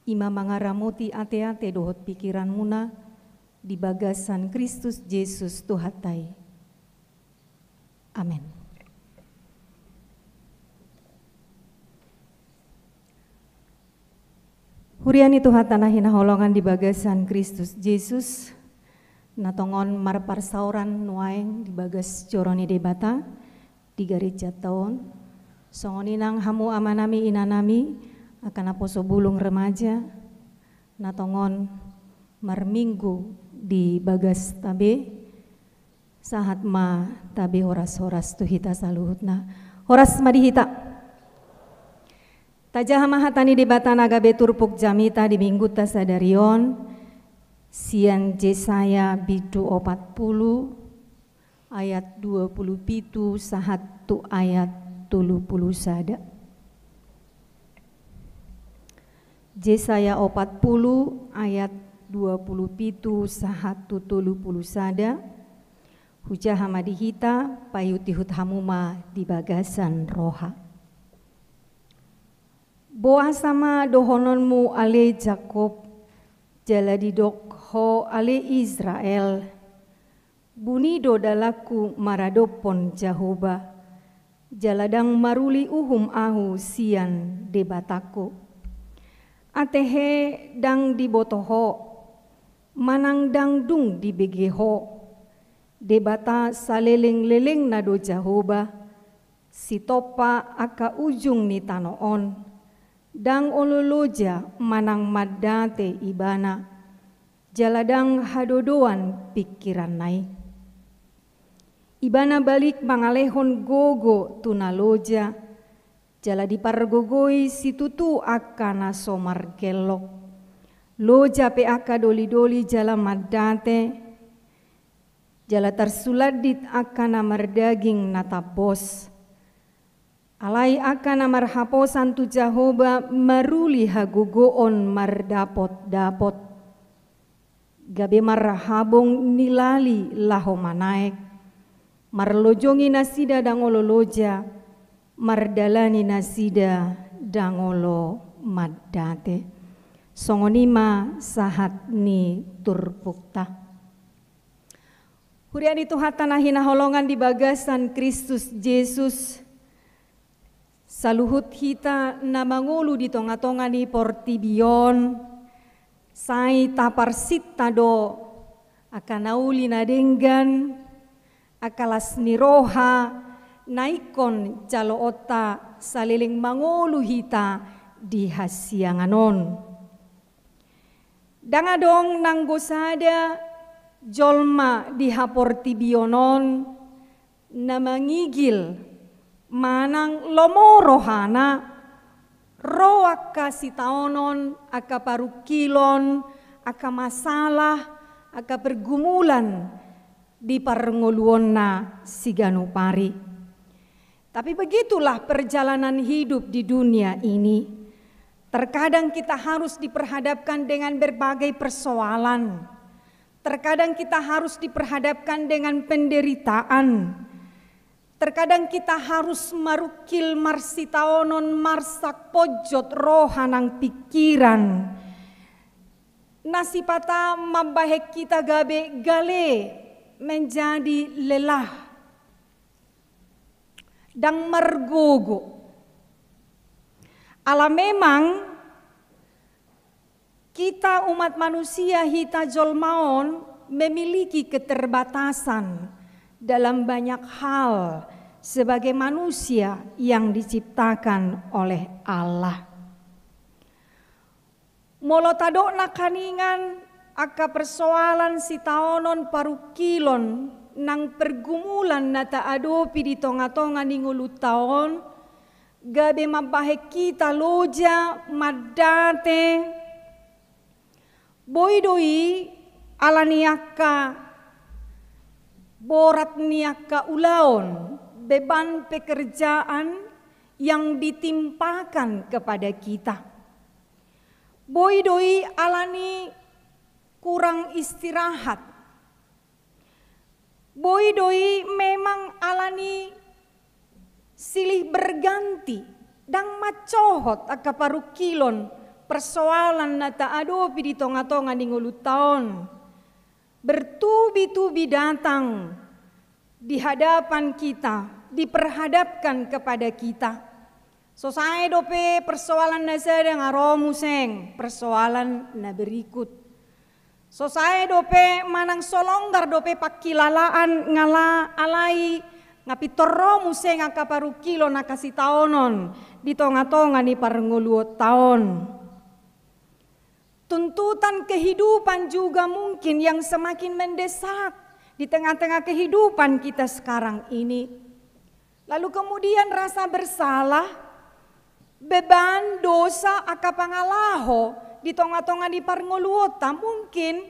i ma mangaramoti ateate dohot pikiranmuna di bagasan Kristus Jesus Tuhanta i. Amen. Huria ni Tuhanta na hinaholongan di bagasan Kristus Jesus, na tongon marparsaoran nuaeng di bagas joro ni Debata di garejanta on. Songon i nang hamu amanami, inanami, angka naposo bulung remaja, na tongon marminggu di bagasta be, sahat ma tabe horas-horas tu hita saluhutna. Horas ma di hita. Tajaha ma hata ni Debata na gabe turpuk jamita di minggunta sadari on, sian Jesaya bindu opat pulu, ayat dua pulu pitu sahat tu ayat tolu pulu sada. Jesaya opat pulu ayat dua pulu pitu sahat tu tolu pulu sada. Hujaha ma di hita, paihut-ihut hamu ma di bagasan roha. Boasa ma dohononmu ale Jakob, jala didok ho ale Israel, buni do dalanku maradophon Jahowa, jala ndang maruli uhum ahu sian Debatangku. Atehe ndang diboto ho, manang ndang dung dibege ho, Debata saleleng-lelengna do Jahowa, sitompa angka ujung ni tano on, ndang olo loja manang mandate Ibana, jala ndang hadodoan pingkiranna i. Ibana balik mangalehon gogo tu na loja, jala dipargogoi situtu angka na so margellok. Loja pe angka doli-doli jala mandate, jala tarsulandit angka na mardaging na tambos. Alai angka na marhaposan tu Jahowa maruli hagogoon mardapot-dapot. Gabe marhabong ni lali laho manaek. Marlojongi nasida ndang olo loja, mardalani nasida ndang olo mandate. Songon i ma sahat ni turpukta. Huria ni Tuhanta na hinaholongan di bagasan Kristus Jesus, saluhut hita na mangolu di tonga-tonga ni portibi on, sai taparsinta do angka na uli na denggan, angka las ni roha na ingkon jaloonta saleleng mangolu hita di hasiangan on. Ndang adong nanggo sada jolma di haportibion on na mangigil manang lomo rohana, ro angka sitaonon, angka parungkilon, angka masalah, angka pergumulan di parngoluonna siganup ari. Tapi begitulah perjalanan hidup di dunia ini. Terkadang kita harus diperhadapkan dengan berbagai persoalan. Terkadang kita harus diperhadapkan dengan penderitaan. Terkadang kita harus marungkil marsitaonon, marsak ponjot roha nang pingkiran. Na sipata mambahen hita gabe gale, menjadi lelah, ndang margogo. Ala memang kita umat manusia, hita jolma on memiliki keterbatasan dalam banyak hal sebagai manusia yang diciptakan oleh Allah. Molo tadok nangkaningan angka persoalan, sitaonon, parungkilon nang pergumulan na taadopi di tonga-tonga ni ngolunta on, gabe mambahen hita loja, mandate, boi do i ala ni angka borat ni angka ulaon, beban pekerjaan yang ditimpakan kepada kita. Boi do i ala ni kurang istirahat. Boi do i memang ala ni silih berganti, ndang mancohot angka parungkilon, persoalan na taadopi di tonga-tonga ni ngolunta on. Bertubi-tubi datang di hadapan kita, diperhadapkan kepada kita. So sae dope persoalan na sada nga ro muse persoalan na berikut. So sae dope manang so longgar dope pangkilalaan nga la alai nga pintor ro muse angka parungkilon, angka sitaonon di tonga-tonga ni parngoluonta on. Tuntutan kehidupan juga mungkin yang semakin mendesak di tengah-tengah kehidupan kita sekarang ini. Lalu kemudian rasa bersalah, beban dosa, angka pangalaho di tonga-tonga ni parngoluonta mungkin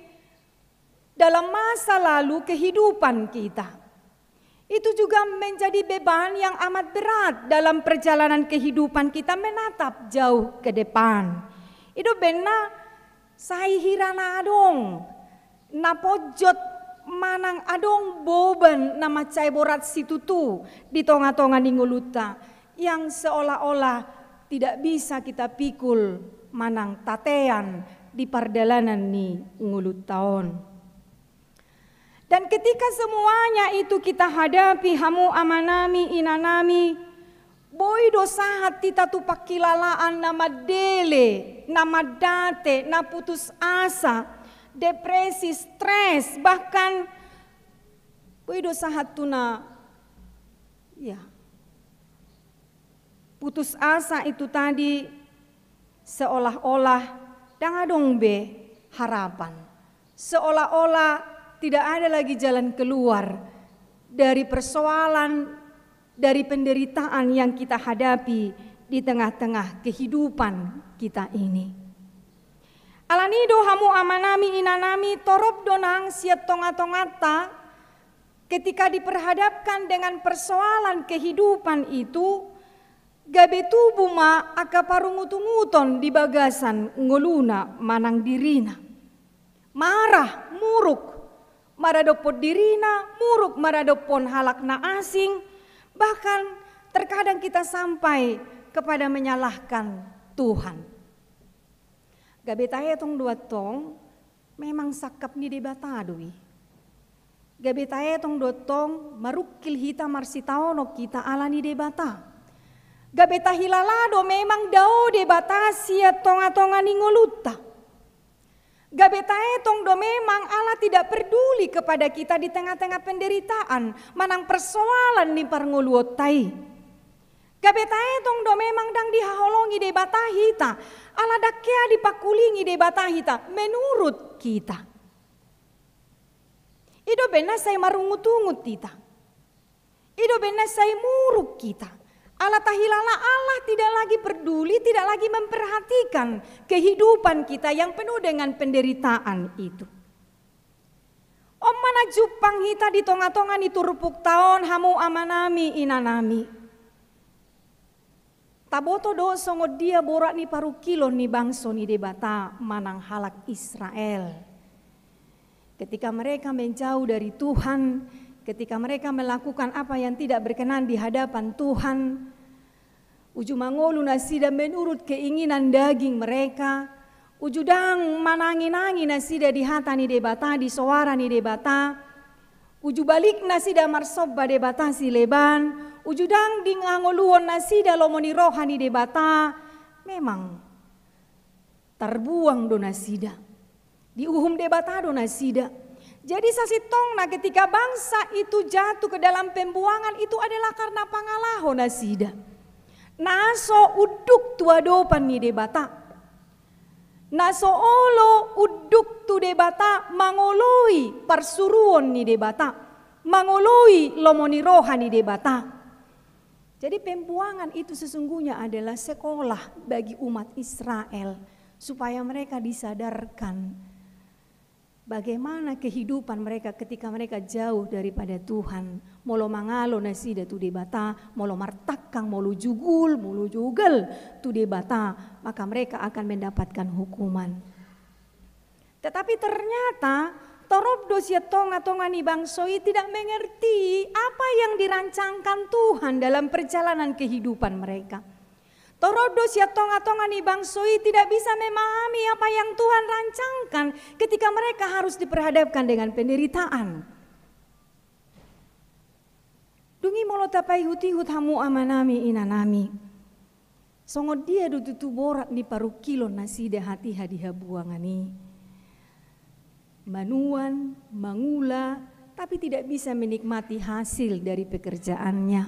dalam masa lalu kehidupan kita. Itu juga menjadi beban yang amat berat dalam perjalanan kehidupan kita menatap jauh ke depan. I do umbahen na sai hira na adong na ponjot manang adong boban na mansai borat situtu di tonga-tonga ni ngolunta yang seolah-olah tidak bisa kita pikul manang tatean di pardalanan ni ngolunta on. Dan ketika semuanya itu kita hadapi, hamu amanami, inanami, boi do sahat hita tu pangkilalaan na mandele, na mandate, na putus asa, depresi, stres, bahkan boi do sahat tu na, ya, putus asa itu tadi seolah-olah ndang adong be harapan. Seolah-olah tidak ada lagi jalan keluar dari persoalan, dari penderitaan yang kita hadapi di tengah-tengah kehidupan kita ini. Alani do hamu amanami inanami, torop do nang sian tonga-tonganta ketika diperhadapkan dengan persoalan kehidupan itu, gabe tubu ma angka parungut-unguton di bagasan ngoluna manang dirina. Marah, muruk maradophon dirina, muruk maradophon halak na asing, bahkan terkadang kita sampai kepada menyalahkan Tuhan. Gabe taetong do antong, memang sangkap ni Debata do i. Gabe taetong do antong, marungkil hita, marsitaonon hita ala ni Debata. Gabe tahilala do memang dao Debata sian tonga-tonga ni ngolunta. Gabe taetong do memang Allah tidak peduli kepada kita di tengah-tengah penderitaan manang persoalan ni parngoluonta i. Gabe taetong do memang ndang dihaholongi Debata hita, ala ndang hea dipangkulingi Debata hita menurut kita. I do umbahen na sai marungut-ungut hita. I do umbahen na sai muruk hita. Ala tahilala Allah tidak lagi peduli, tidak lagi memperhatikan kehidupan kita yang penuh dengan penderitaan itu. On ma na jumpang hita di tonga-tonga ni turpukta on, hamu amanami, inanami. Taboto do songon dia borat ni parungkilon ni bangso ni Debata manang halak Israel. Ketika mereka menjauh dari Tuhan, ketika mereka melakukan apa yang tidak berkenan di hadapan Tuhan, uju mangolu nasida menurut keinginan daging mereka, uju ndang manangi-nangi nasida di hata ni Debata, di soara ni Debata, uju balik nasida marsomba debata sileban, uju ndang dingangoluhon nasida lomo ni roha ni Debata, memang tarbuang do nasida. Diuhum Debata do nasida. Jadi sasintongna ketika bangsa itu jatuh ke dalam pembuangan itu adalah karena pangalaho nasida. Na so unduk tu adopan ni Debata. Na so olo unduk tu Debata mangoloi parsuruon ni Debata. Mangoloi lomo ni roha ni Debata. Jadi pembuangan itu sesungguhnya adalah sekolah bagi umat Israel, supaya mereka disadarkan bagaimana kehidupan mereka ketika mereka jauh daripada Tuhan. Molo mangalo nasida tu Debata, molo martangkang, molo jugul, molo jogal tu Debata, maka mereka akan mendapatkan hukuman. Tetapi ternyata Torop do sian tonga-tonga ni bangso i tidak mengerti apa yang dirancangkan Tuhan dalam perjalanan kehidupan mereka. Torop do sian tonga-tonga ni bangso i tidak bisa memahami apa yang Tuhan rancangkan ketika mereka harus diperhadapkan dengan penderitaan. Dung i molo tapaihut-ihut hamu amanami inanami, songon dia do tutu borat ni parungkilon nasida hatiha di habuangan i. Manuan, mangula, tapi tidak bisa menikmati hasil dari pekerjaannya.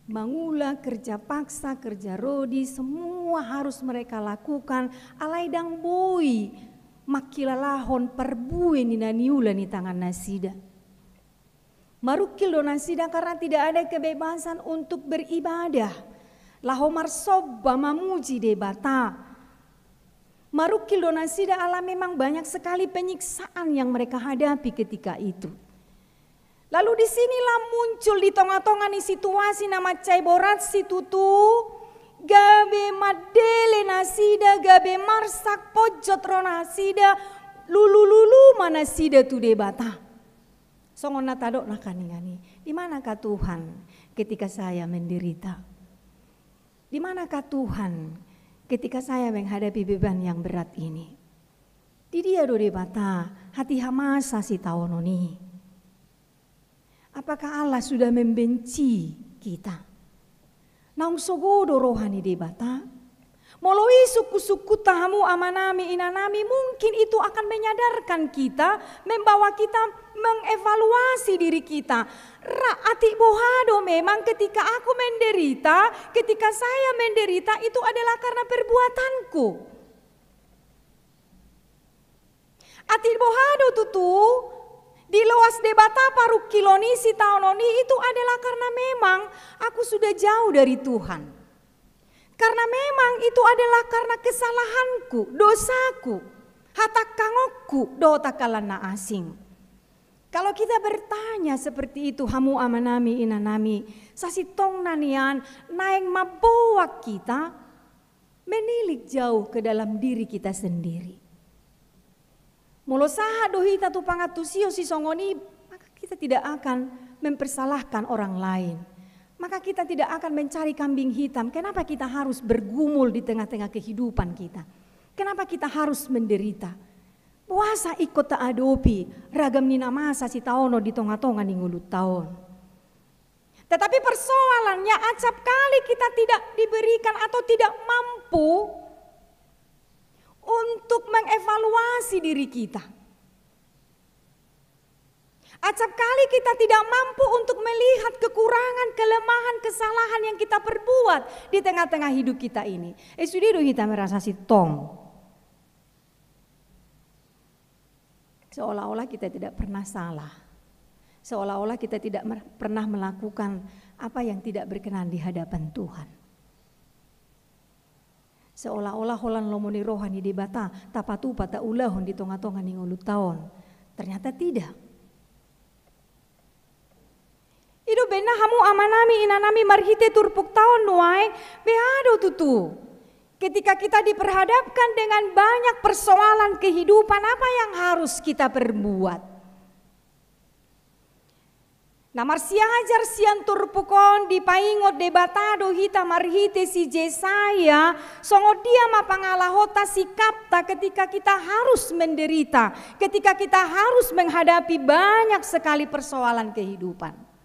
Mangula, kerja paksa, kerja rodi, semua harus mereka lakukan, alai ndang boi mangkilalahon parbue ni na niula ni tangan nasida. Marungkil do nasida karena tidak ada kebebasan untuk beribadah, laho marsomba, mamuji Debata. Marungkil do nasida ala memang banyak sekali penyiksaan yang mereka hadapi ketika itu. Lalu di sinilah muncul di tonga-tonga ni situasi na mansai borat situtu, gabe mandele nasida, gabe marsak ponjot ro nasida, lulu-lulu ma nasida tu Debata. Songon na tadok nangkaningan i, di manakah Tuhan ketika saya menderita? Di manakah Tuhan ketika saya menghadapi beban yang berat ini? Di dia do Debata hatiha masa sitaonon i? Apakah Allah sudah membenci kita? Naung sogo do roha ni Debata? Molo i sungkun-sungkunta hamu amanami inanami, mungkin itu akan menyadarkan kita, membawa kita mengevaluasi diri kita. Ra, atik boha do memang ketika aku menderita, ketika saya menderita itu adalah karena perbuatanku? Atik boha do tutu diloas Debata parungkilon i sitaonon i itu adalah karena memang aku sudah jauh dari Tuhan. Karena memang itu adalah karena kesalahanku, dosaku, hatangkangonku dohot angka na asing. Kalau kita bertanya seperti itu, hamu amanami inanami, sasintongna nian naeng mamboan kita menilik jauh ke dalam diri kita sendiri. Molo sahat do hita tu pangantusion sisongon i, maka kita tidak akan mempersalahkan orang lain. Maka kita tidak akan mencari kambing hitam. Kenapa kita harus bergumul di tengah-tengah kehidupan kita? Kenapa kita harus menderita? Boasa ingkon taadopi ragam ni na masa sitaonon di tonga-tonga ni ngolunta on? Tetapi persoalannya, acap kali kita tidak diberikan atau tidak mampu untuk mengevaluasi diri kita. Acap kali kita tidak mampu untuk melihat kekurangan, kelemahan, kesalahan yang kita perbuat di tengah-tengah hidup kita ini. Eh, sude do hita merasa sintong. Seolah-olah kita tidak pernah salah. Seolah-olah kita tidak mer-, pernah melakukan apa yang tidak berkenan di hadapan Tuhan. Seolah-olah holan lomo ni roha ni Debata tapatupa, taulahon di tonga-tonga ni ngolunta on. Ternyata tidak. I do umbahen na, hamu amanami inanami, marhite turpukta on nuaeng, beha do tutu. Ketika kita diperhadapkan dengan banyak persoalan kehidupan, apa yang harus kita perbuat? Na marsiajar sian turpuk on, dipaingot Debata do hita marhite si Jesaya, songon dia ma pangalahonta, sikapta ketika kita harus menderita, ketika kita harus menghadapi banyak sekali persoalan kehidupan.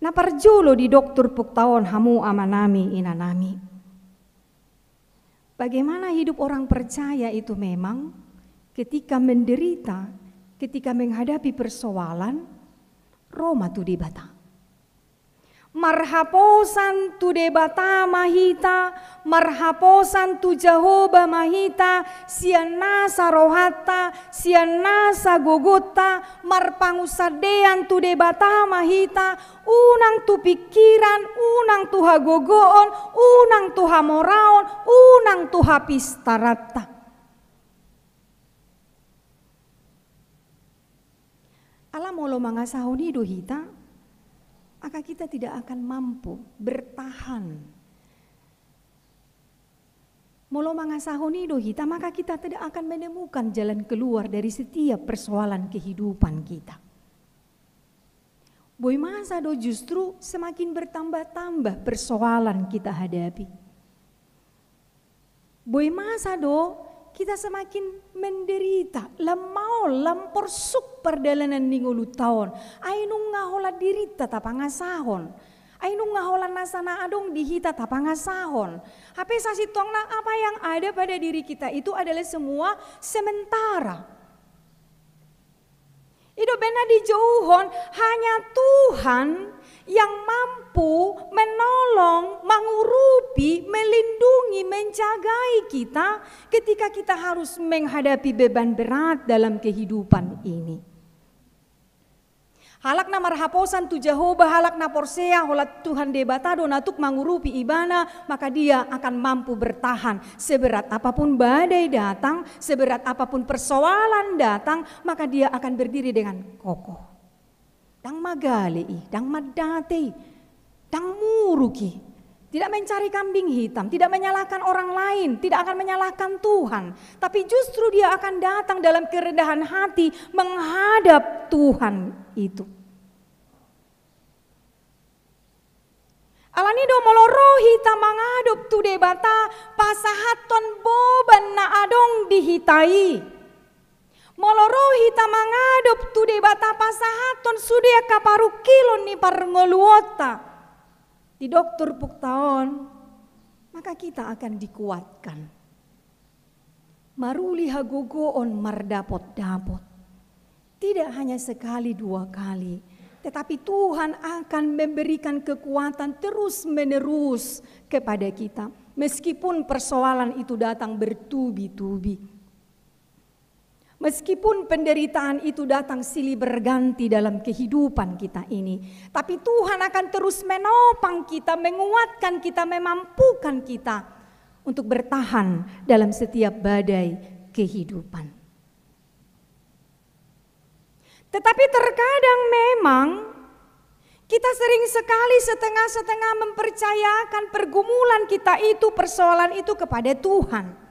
Na parjolo didok turpukta on, hamu amanami inanami. Bagaimana hidup orang percaya itu memang ketika menderita, ketika menghadapi persoalan, ro ma tu Debata. Marhaposan tu Debata ma hita, marhaposan tu Jahowa ma hita, sian nasa rohanta, sian nasa gogonta, marpangunsandean tu Debata ma hita, unang tu pingkiran, unang tu hagogoon, unang tu hamoraon, unang tu hapistaranta. Ala molo mangasahon i do hita, maka kita tidak akan mampu bertahan. Molo mangasahon i do hita, maka kita tidak akan menemukan jalan keluar dari setiap persoalan kehidupan kita. Boi masa do justru semakin bertambah-tambah persoalan kita hadapi. Boi masa do kita semakin menderita, lam maol, lam porsuk pardalanan ni ngolunta on. Ai nunga holan dirinta tapangasahon. Ai nunga holan nasa na adong di hita tapangasahon. Hape sasintongna, apa yang ada pada diri kita itu adalah semua sementara. I do umbahen na dijouhon, hanya Tuhan yang mampu menolong, mengurupi, melindungi, menjagai kita ketika kita harus menghadapi beban berat dalam kehidupan ini. Halak na marhaposan tu Jahowa, halak na porsea holan Tuhan Debata do na tuk mangurupi ibana, maka dia akan mampu bertahan. Seberat apapun badai datang, seberat apapun persoalan datang, maka dia akan berdiri dengan kokoh. Ndang magale i, ndang mandate i, ndang muruk i. Tidak mencari kambing hitam, tidak menyalahkan orang lain, tidak akan menyalahkan Tuhan. Tapi justru dia akan datang dalam kerendahan hati menghadap Tuhan itu. Alani do molo ro hita mangadop tu Debata, pasahathon boban na adong di hita i. Molo ro hita mangadop tu Debata, pasahathon sude angka parungkilon ni parngoluonta di dokter pukta on, maka kita akan dikuatkan. Maruli hagogoon mardapot-dapot. Tidak hanya sekali dua kali, tetapi Tuhan akan memberikan kekuatan terus-menerus kepada kita. Meskipun persoalan itu datang bertubi-tubi. Meskipun penderitaan itu datang silih berganti dalam kehidupan kita ini, tapi Tuhan akan terus menopang kita, menguatkan kita, memampukan kita untuk bertahan dalam setiap badai kehidupan. Tetapi terkadang memang kita sering sekali setengah-setengah mempercayakan pergumulan kita itu, persoalan itu kepada Tuhan.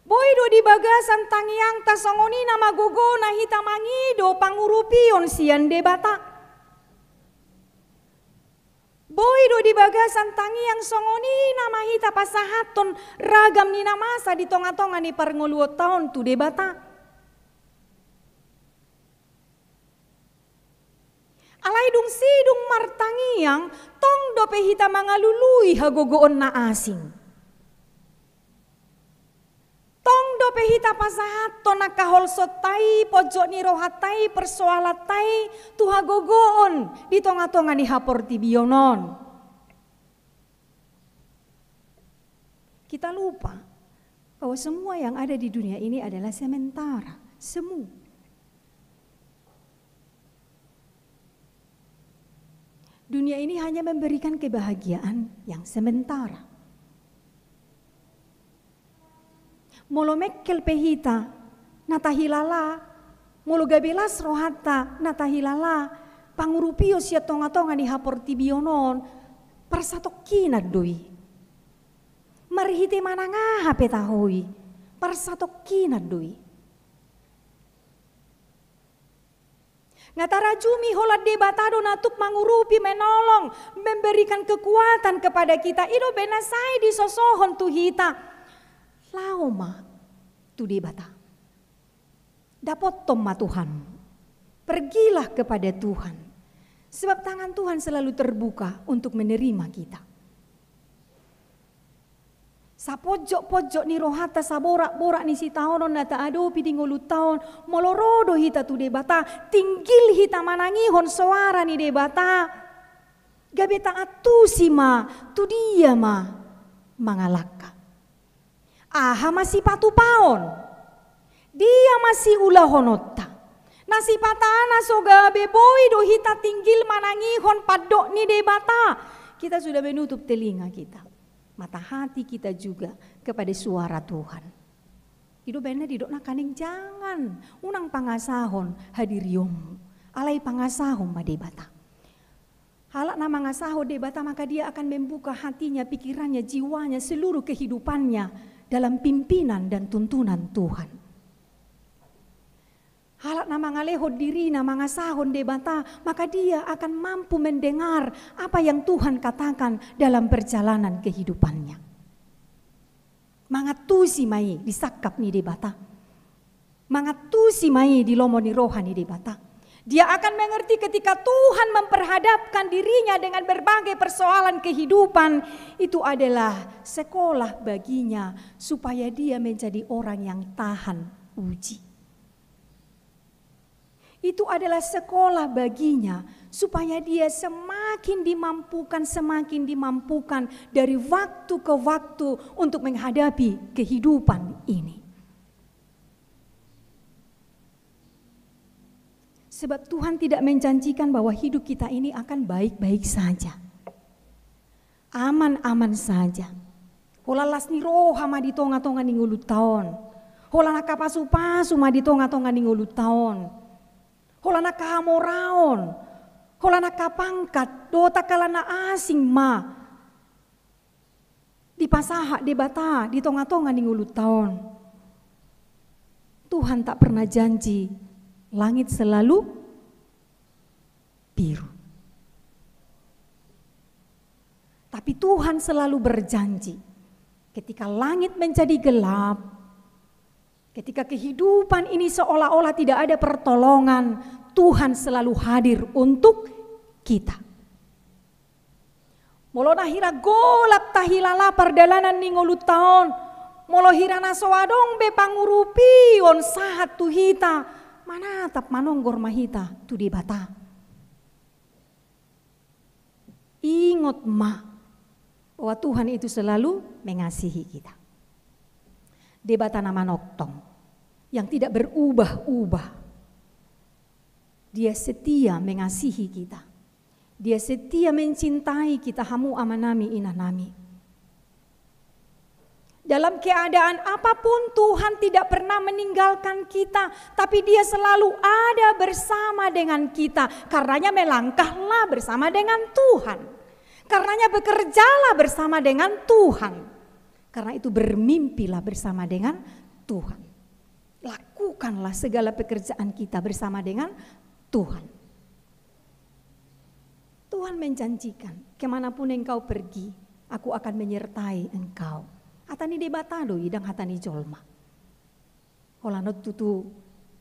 Boi do di bagasan tangiangta songon i na magogona hita mangido pangurupion sian Debata. Boi do di bagasan tangiang songon i nama hita pasahathon ragam ni na masa di tonga-tonga ni parngoluonta on tu Debata. Alai dung sidung martangiang, tong dope hita mangalului hagogoon na asing. Tong dope hita pasahathon angka holsonta i, pojok ni rohanta i, persoalanta i, tu hagogoon di tonga-tonga ni haportibion on. Kita lupa bahwa semua yang ada di dunia ini adalah sementara, semu. Dunia ini hanya memberikan kebahagiaan yang sementara. Molo mengkel pe hita na tahilala, molo gabe las rohanta na tahilala, pangurupion sian tonga-tonga ni haportibion on, parsatongkinan do i. Marhite manang aha pe taho i, parsatongkinan do i. Nga tarajumi holan Debata do na tuk mangurupi, menolong, memberikan kekuatan kepada kita. I do umbahen na sai disosohon tu hita. Laho ma tu Debata. Dapothon ma Tuhan. Pergilah kepada Tuhan. Sebab tangan Tuhan selalu terbuka untuk menerima kita. Sapojok-pojok ni rohanta, saborak-borak ni sitaonon na taadopi di ngolunta on, molo ro do hita tu Debata, tinggil hita manangihon soara ni Debata, gabe taantusi ma tu dia ma mangalangka. Aha ma sipatupaon? Dia ma siulahononta? Na sipata na so gabe boi do hita tinggil manangihon pandok ni Debata. Kita sudah menutup telinga kita, mata hati kita juga kepada suara Tuhan. I do umbahen na didok nangkaning, jangan, unang pangasahon hadirionmu, alai pangasahon ma Debata. Halak na mangasahon Debata, maka dia akan membuka hatinya, pikirannya, jiwanya, seluruh kehidupannya dalam pimpinan dan tuntunan Tuhan. Halak na mangalehon dirina mangasahon Debata, maka dia akan mampu mendengar apa yang Tuhan katakan dalam perjalanan kehidupannya. Mangantusi ma i di sangkap ni Debata. Mangantusi ma i di lomo ni roha ni Debata. Dia akan mengerti ketika Tuhan memperhadapkan dirinya dengan berbagai persoalan kehidupan, itu adalah sekolah baginya supaya dia menjadi orang yang tahan uji. Itu adalah sekolah baginya, supaya dia semakin dimampukan, semakin dimampukan dari waktu ke waktu untuk menghadapi kehidupan ini. Sebab Tuhan tidak menjanjikan bahwa hidup kita ini akan baik-baik saja. Aman-aman saja. Holan las ni roha ma di tonga-tonga ni ngolunta on. Holan angka pasu-pasu ma di tonga-tonga ni ngolunta on. Holan angka hamoraon. Holan angka pangkat. Dohot angka na asing ma dipasahat Debata di tonga-tonga ni ngolunta on. Tuhan tak pernah janji langit selalu biru. Tapi Tuhan selalu berjanji, ketika langit menjadi gelap, ketika kehidupan ini seolah-olah tidak ada pertolongan, Tuhan selalu hadir untuk kita. Molo na hira golap tahilala pardalanan ni ngolunta on, molo hira na so adong be pangurupion sahat tu hita, manatap manonggor ma hita tu Debata. Ingot ma bahwa Tuhan itu selalu mengasihi kita. Debata na manongtong, yang tidak berubah-ubah. Dia setia mengasihi kita. Dia setia mencintai kita, hamu amanami, inanami. Dalam keadaan apapun, Tuhan tidak pernah meninggalkan kita, tapi Dia selalu ada bersama dengan kita. Karenanya, melangkahlah bersama dengan Tuhan. Karenanya, bekerjalah bersama dengan Tuhan. Karena itu, bermimpilah bersama dengan Tuhan. Lakukanlah segala pekerjaan kita bersama dengan Tuhan. Tuhan menjanjikan, "Kemanapun engkau pergi, Aku akan menyertai engkau." Hata ni Debata do i, dang hata ni jolma. Holan on tutu,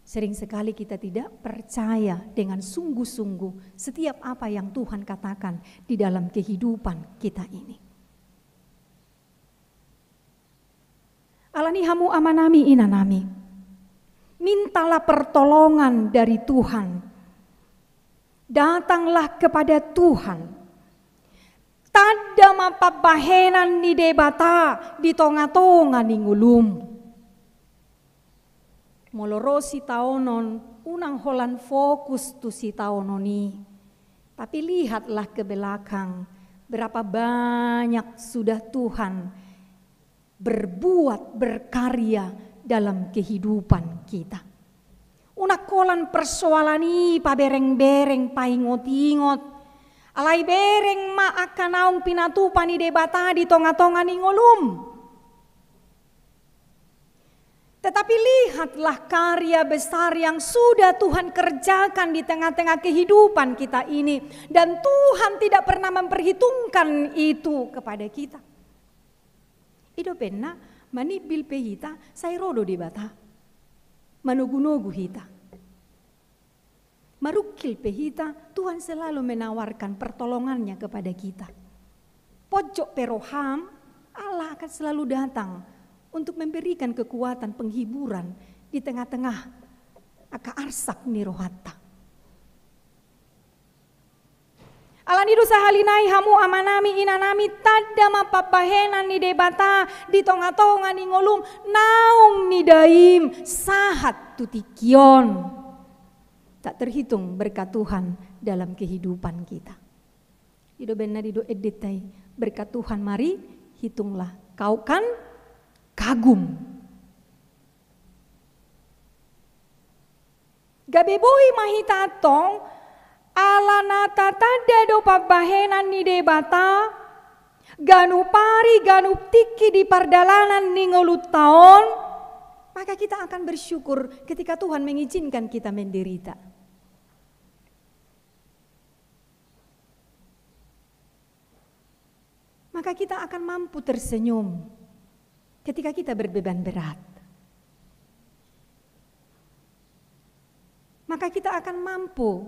sering sekali kita tidak percaya dengan sungguh-sungguh setiap apa yang Tuhan katakan di dalam kehidupan kita ini. Alani hamu amanami, inanami, mintalah pertolongan dari Tuhan. Datanglah kepada Tuhan. Tanda ma pambahenan ni Debata di tonga-tonga ni ngolum. Molo ro sitaonon, unang holan fokus tu sitaonon i. Tapi lihatlah ke belakang, berapa banyak sudah Tuhan berbuat, berkarya dalam kehidupan kita. Unang holan persoalan i pabereng-bereng, paingot-ingot. Alai bereng ma angka naung pinatupa ni Debata di tonga-tonga ni ngolum. Tetapi lihatlah karya besar yang sudah Tuhan kerjakan di tengah-tengah kehidupan kita ini. Dan Tuhan tidak pernah memperhitungkan itu kepada kita. I do umbahen na manimbil pe hita, sai ro do Debata manogu-nogu hita. Marungkil pe hita, Tuhan selalu menawarkan pertolongan-Nya kepada kita. Pojok pe roham, Allah akan selalu datang untuk memberikan kekuatan, penghiburan di tengah-tengah angka arsak ni rohanta. Alani do sahali nai hamu amanami, inanami, tanda ma pambahenan ni Debata di tonga-tonga ni ngolum, naung nidaim sahat tu tingki on. Tak terhitung berkat Tuhan dalam kehidupan kita. I do umbahen na didok endenta i, berkat Tuhan mari hitunglah, kau kan kagum. Gabe boi ma hita antong Ala na tatanda do pambahenan ni Debata, ganup ari, ganup tingki di pardalanan ni ngolunta on, maka kita akan bersyukur ketika Tuhan mengizinkan kita menderita. Maka kita akan mampu tersenyum ketika kita berbeban berat. Maka kita akan mampu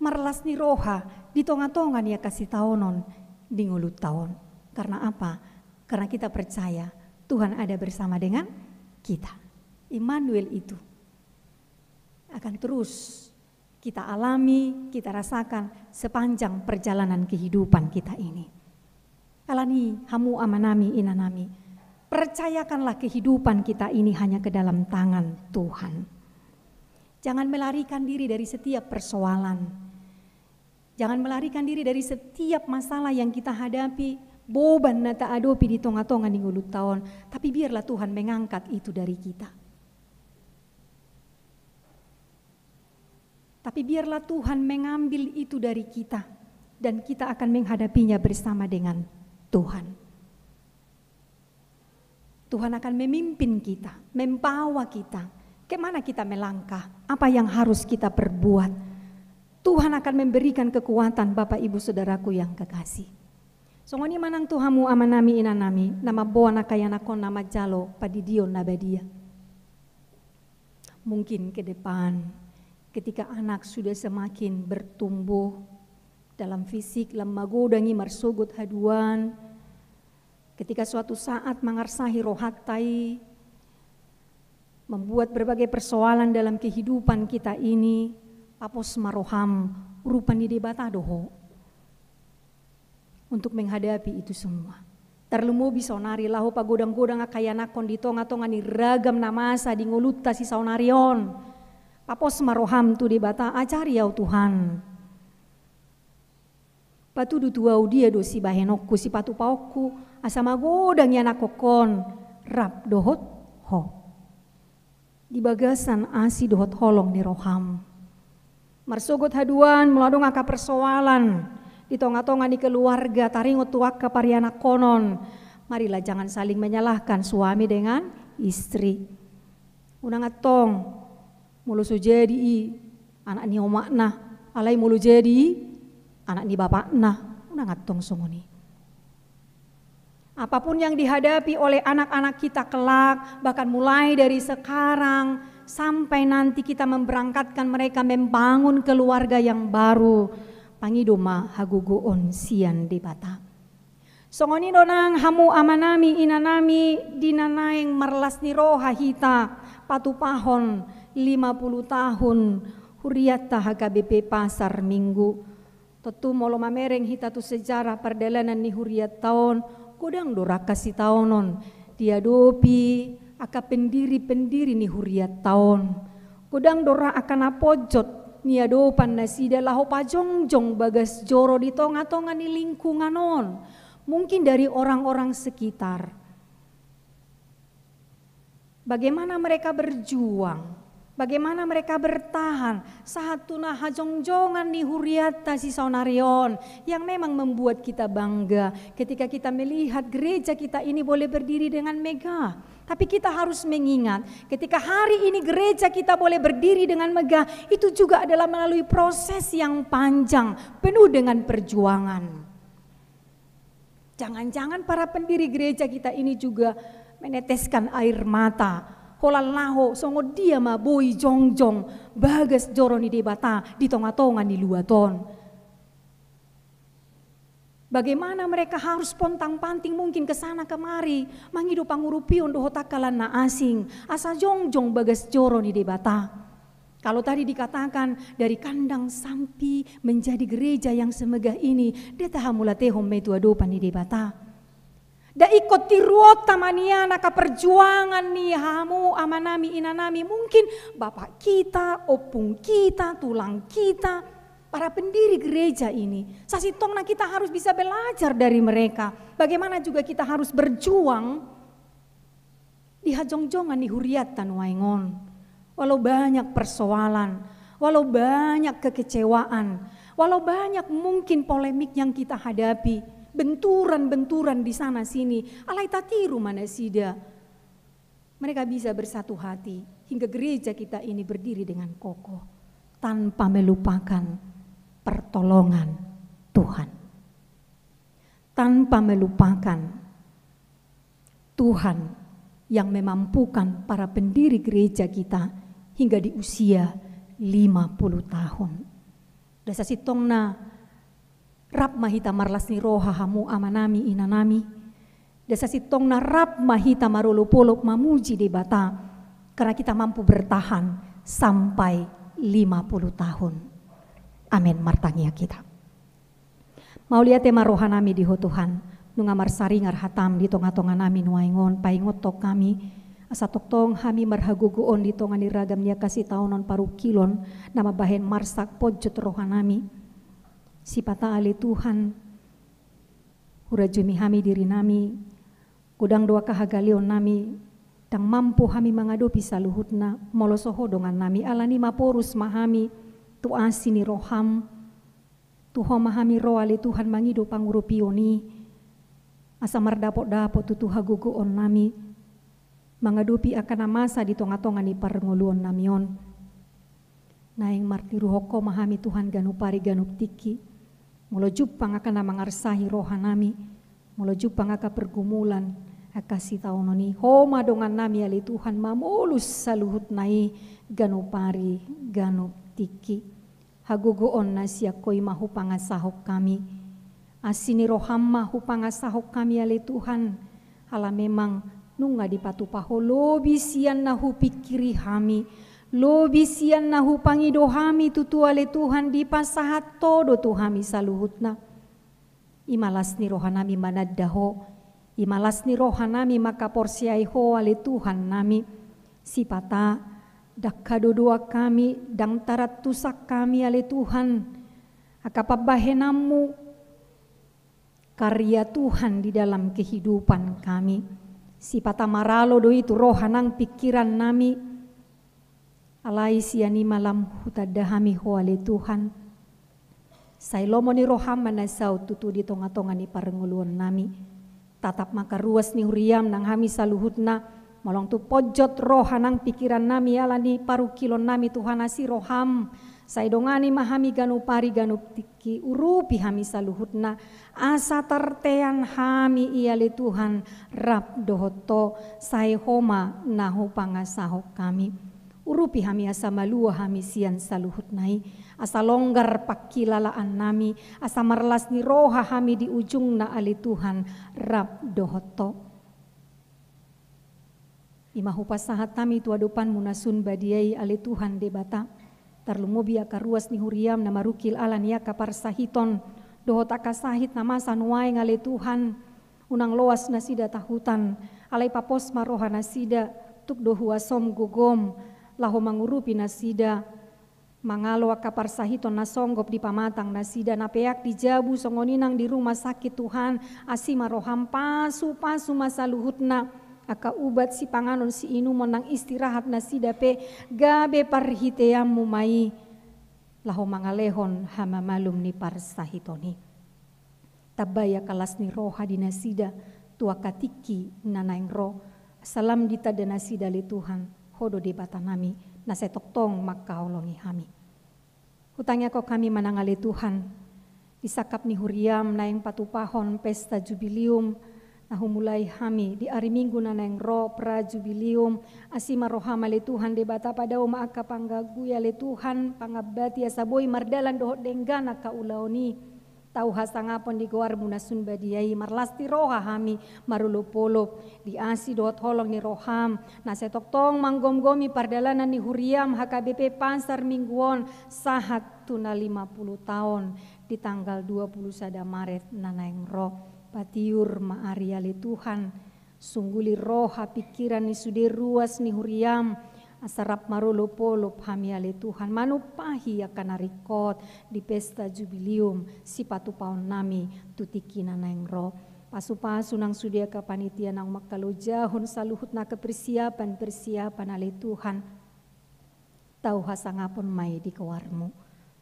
marlas ni roha di tonga-tonga ni angka sitaonon di ngolunta on. Karena apa? Karena kita percaya Tuhan ada bersama dengan kita. Immanuel itu akan terus kita alami, kita rasakan sepanjang perjalanan kehidupan kita ini. Alani hamu amanami, inanami, percayakanlah kehidupan kita ini hanya ke dalam tangan Tuhan. Jangan melarikan diri dari setiap persoalan. Jangan melarikan diri dari setiap masalah yang kita hadapi, boban na taadopi di tonga-tonga ni ngolunta on. Tapi biarlah Tuhan mengangkat itu dari kita. Tapi biarlah Tuhan mengambil itu dari kita, dan kita akan menghadapinya bersama dengan Tuhan. Tuhan akan memimpin kita, membawa kita. Kemana kita melangkah? Apa yang harus kita perbuat? Tuhan akan memberikan kekuatan, Bapak, Ibu, Saudaraku yang kekasih. Songon i ma nang tu hamu amanami, inanami, na mamboan angka ianakhon na manjalo pandidion na badia. Mungkin ke depan, ketika anak sudah semakin bertumbuh dalam fisik, lam magodang i marsogot haduan, ketika suatu saat mangarsahi rohanta i, membuat berbagai persoalan dalam kehidupan kita ini, papos ma roham, rupa ni Debata do ho untuk menghadapi itu semua. Tarlumobi saonari laho pagodang-godang angka ianakhon di tonga-tonga ni ragam na masa di ngolunta sisaonari on. Papos ma roham tu Debata, ajari au Tuhan. Patudu tu au dia do sibahenonku, sipatupaonku, asa magodang ianakhon rap dohot ho di bagasan asi dohot holong ni roham. Marsogot haduan, molo adong angka persoalan di tonga-tonga ni keluarga, taringot tu angka parianakhonon, marilah jangan saling menyalahkan suami dengan istri. Unang antong, molo so jadi i anak ni omakna, alai molo jadi i anak ni bapakna, unang antong songon i. Apapun yang dihadapi oleh anak-anak kita kelak, bahkan mulai dari sekarang sampai nanti kita memberangkatkan mereka membangun keluarga yang baru, pangido ma hagogoon sian Debata. Songon i do nang hamu amanami, inanami, di na naeng marlas ni roha hita patupahon lima puluh tahun hurianta H K B P Pasar Minggu. Tontu molo mamereng hita tu sejarah pardalanan ni hurianta on, godang do ra angka sitaonon diadopi angka pendiri-pendiri ni hurianta on. Godang do ra angka na ponjot niadopan nasida laho pajongjong bagas joro di tonga-tonga ni lingkungan on. Mungkin dari orang-orang sekitar. Bagaimana mereka berjuang, bagaimana mereka bertahan sahat tu na hajongjongan ni hurianta sisaonari on, yang memang membuat kita bangga ketika kita melihat gereja kita ini boleh berdiri dengan megah. Tapi kita harus mengingat, ketika hari ini gereja kita boleh berdiri dengan megah, itu juga adalah melalui proses yang panjang, penuh dengan perjuangan. Jangan-jangan para pendiri gereja kita ini juga meneteskan air mata, holan laho songon dia ma boi jongjong bagas joro ni Debata di tonga-tonga ni luat on. Bagaimana mereka harus pontang-panting mungkin ke sana kemari, mangido pangurupion dohot angka na asing, asa jongjong bagas joro ni Debata. Kalau tadi dikatakan dari kandang sampi menjadi gereja yang semegah ini, ndada tahamauliatehon ma i tu adopan ni Debata. Nda ingkon tiruonta ma nian angka perjuangan ni hamu amanami inanami, mungkin bapak kita, ompung kita, tulang kita, para pendiri gereja ini. Sasintongna kita harus bisa belajar dari mereka. Bagaimana juga kita harus berjuang di hajongjongan ni hurianta nuaeng on. Walau banyak persoalan, walau banyak kekecewaan, Walau banyak mungkin polemik yang kita hadapi, benturan-benturan di sana sini, alai tatiru ma nasida. Mereka bisa bersatu hati hingga gereja kita ini berdiri dengan kokoh tanpa melupakan pertolongan Tuhan. Tanpa melupakan Tuhan yang memampukan para pendiri gereja kita hingga di usia lima puluh tahun. Dasar sitongna rap ma hita marlas ni roha hamu amanami, inanami. Dasar sitongna rap ma hita marolopolop mamuji Debata, karena kita mampu bertahan sampai lima puluh tahun. Amin. Martangiang hita. Mauliate ma rohanami di Ho Tuhan, nunga marsaringar hataM di tongatonganami nuaeng on, paingothon hami, asa tongtong hami marhagogoon di tonga ni ragam ni angka sitaonon parungkilon, na mambahen marsak ponjot rohanami. Sipata ale Tuhan, hurajumi hami dirinami, godang do angka hagaleonnami, ndang mampu hami mangadopi saluhutna, molo so Ho dongannami, alani maporus ma hami, tu asi ni rohaM, tu Ho ma hami ro ale Tuhan mangido pangurupion i, asa mardapotdapot tutu hagogoonnami, mangadopi angka na masa di tongatonga ni parngoluonnami on. Naeng martiruhon Ho ma hami Tuhan ganup ari ganup tingki. Molo jumpang angka na mangarsahi rohanami, molo jumpang angka pergumulan, angka sitaonon i, Ho ma dongannami ale Tuhan mamolus saluhutna i ganup ari ganup tingki. Hagogoon na sian Ho i ma hupangasahon hami. Asi ni rohaM ma hupangasahon hami ale Tuhan. Ala memang nunga dipatupa Ho lobi sian na hupingkiri hami, lobi sian na hupangido hami tutu ale Tuhan, dipasahat Ho do tu hami saluhutna. I ma las ni rohanami mananda Ho, i ma las ni rohanami mangkaporseai Ho ale Tuhannami. Sipata ndang hadodoan hami, ndang tarantusan hami ale Tuhan, angka pambahenanMu, karya Tuhan di dalam kehidupan kami. Sipata maralo do i tu roha nang pingkirannami. Alai sian i ma lam hutanda hami Ho ale Tuhan. Sai lomo ni rohaM ma na saut tutu di tongatonga ni parngoluonnami. Tatap ma angka ruas ni huriaM nang hami saluhutna, molo tung ponjot roha nang pingkirannami ala ni parungkilonnami Tuhan, asi rohaM. Sai dongani ma hami ganup ari ganup tingki, urupi hami saluhutna, asa tartean hami i ale Tuhan rap dohot Ho, sai Ho ma na hupangasahon hami. Urupi hami asa malua hami sian saluhutna i, asa longgar pangkilalaannami, asa marlas ni roha hami di ujungna ale Tuhan rap dohot Ho. I ma hupasahat hami tu adopanMu na sun badia i ale Tuhan Debata. Tarlumobi angka ruas ni huriaM na marungkil ala ni angka parsahiton dohot angka sahit na masa nuaeng ale Tuhan. Unang loas nasida tahutan, alai papos ma roha nasida, tuk do huasoM gogoM, laho mangurupi nasida, mangalo angka parsahiton na songgop di pamatang nasida, na peak di jabu songon i nang di rumah sakit Tuhan, asi ma rohaM, pasupasu ma saluhutna, angka ubat sipanganon siinumon nang istirahat nasida pe, gabe parhiteanMu ma i, laho mangalehon hamamalum ni parsahiton i. Tambai angka las ni roha di nasida, tu angka tingki na naeng ro, asa lam ditanda nasida ale Tuhan, Ho do Debatanami, na sai tongtong mangkaholongi hami. Hutangiangkon hami ma nang ale Tuhan, di sangkap ni huriaM naeng patupahon pesta jubilium, na humulai hami di ari Minggu na naeng ro pra jubilium, asi ma rohaM ale Tuhan Debata, padao ma angka pangganggu i ale Tuhan, pangambati asa boi mardalan dohot denggan angka ulaon i, tau hasangapon di goarMu na sun badia i, marlas ni roha hami marolopolop di asi dohot holong ni rohaM, na sai tongtong manggomgomi pardalanan ni huriaM H K B P Pasar Minggu on, sahat tu na lima puluh taon di tanggal dua puluh sada Maret na naeng ro. Patiur ma ari ale Tuhan, sungguli roha pingkiran ni sude ruas ni huriaM, asa rap marolopolop hami ale Tuhan, manumpahi angka na ringkot di pesta jubilium sipatupaonnami tu tingki na naeng ro. Pasupasu nang sude angka panitia naung mangkalojahon saluhutna angka persiapan-persiapan ale Tuhan. Tau hasangapon ma i di goarMu.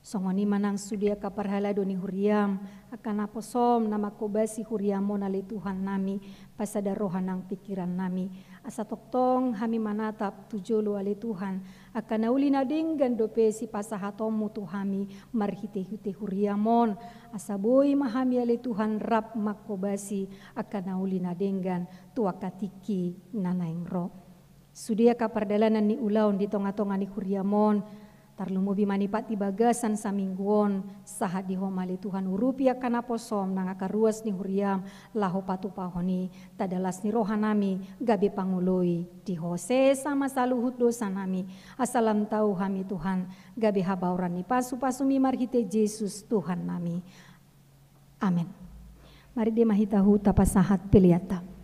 Songon i ma nang sude angka parhalado ni huriaM, angka naposoM na manghobasi huriaM on ale Tuhan nami, pasada roha nang pingkiran nami. Asa tongtong hami manatap tu jolo ale Tuhan, angka na uli na denggan dope sipasahatonMu tu hami marhite-hite huriaM on. Asa boi ma hami ale Tuhan rap manghobasi angka na uli na denggan tu angka tingki na naeng ro. Sude angka pardalanan ni ulaon di tonga-tonga ni huriaM on, tarlumobi manipat di bagasan saminggu on, sahat di Ho ma ale Tuhan urupi angka naposoM nang angka ruas ni huriaM, laho patupahon i, tanda las ni roha nami, gabe pangoloi di Ho, sesa ma saluhut dosa nami, asa lam tau hami Tuhan, gabe habaoran ni pasu-pasuMi marhite Jesus Tuhan nami. Amen. Marende ma hita huhut tapasahat peleanta.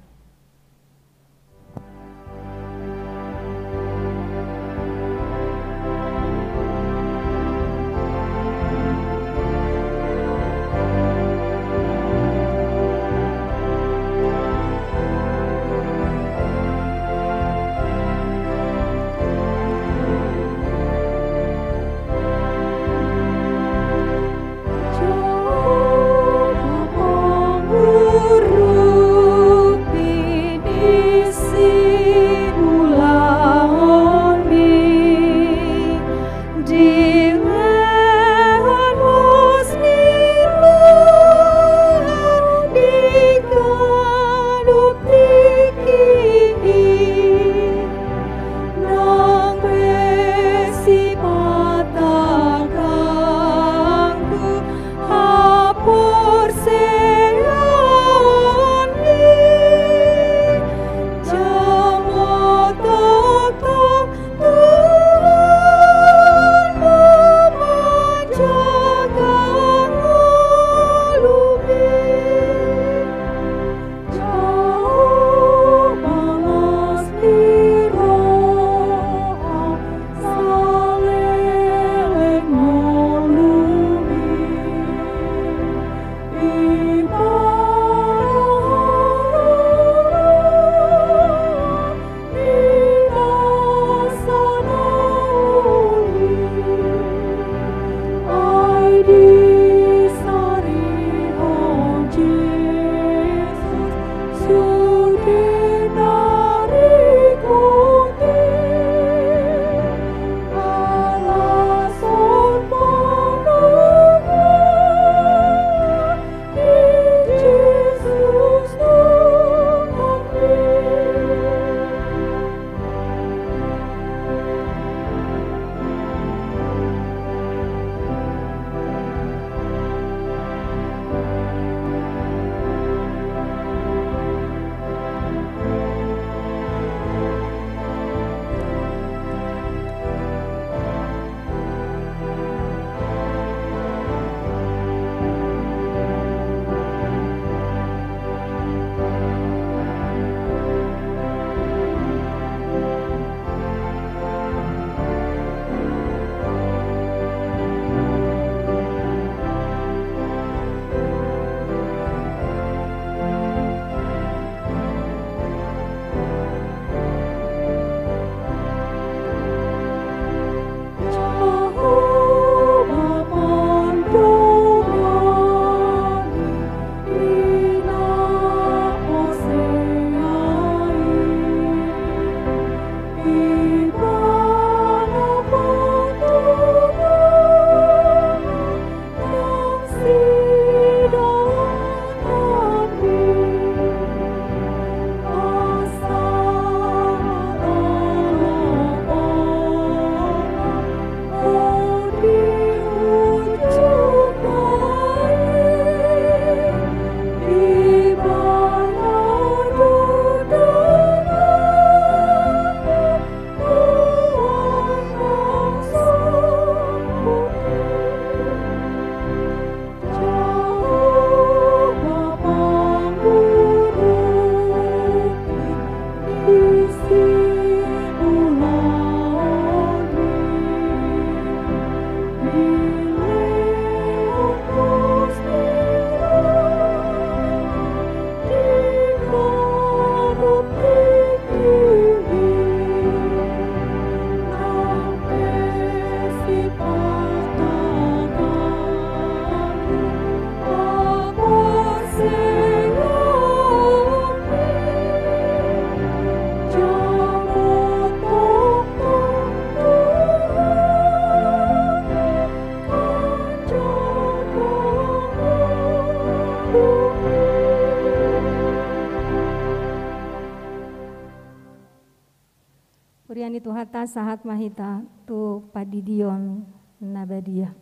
Tasahat ma hita tu pandidion na badia.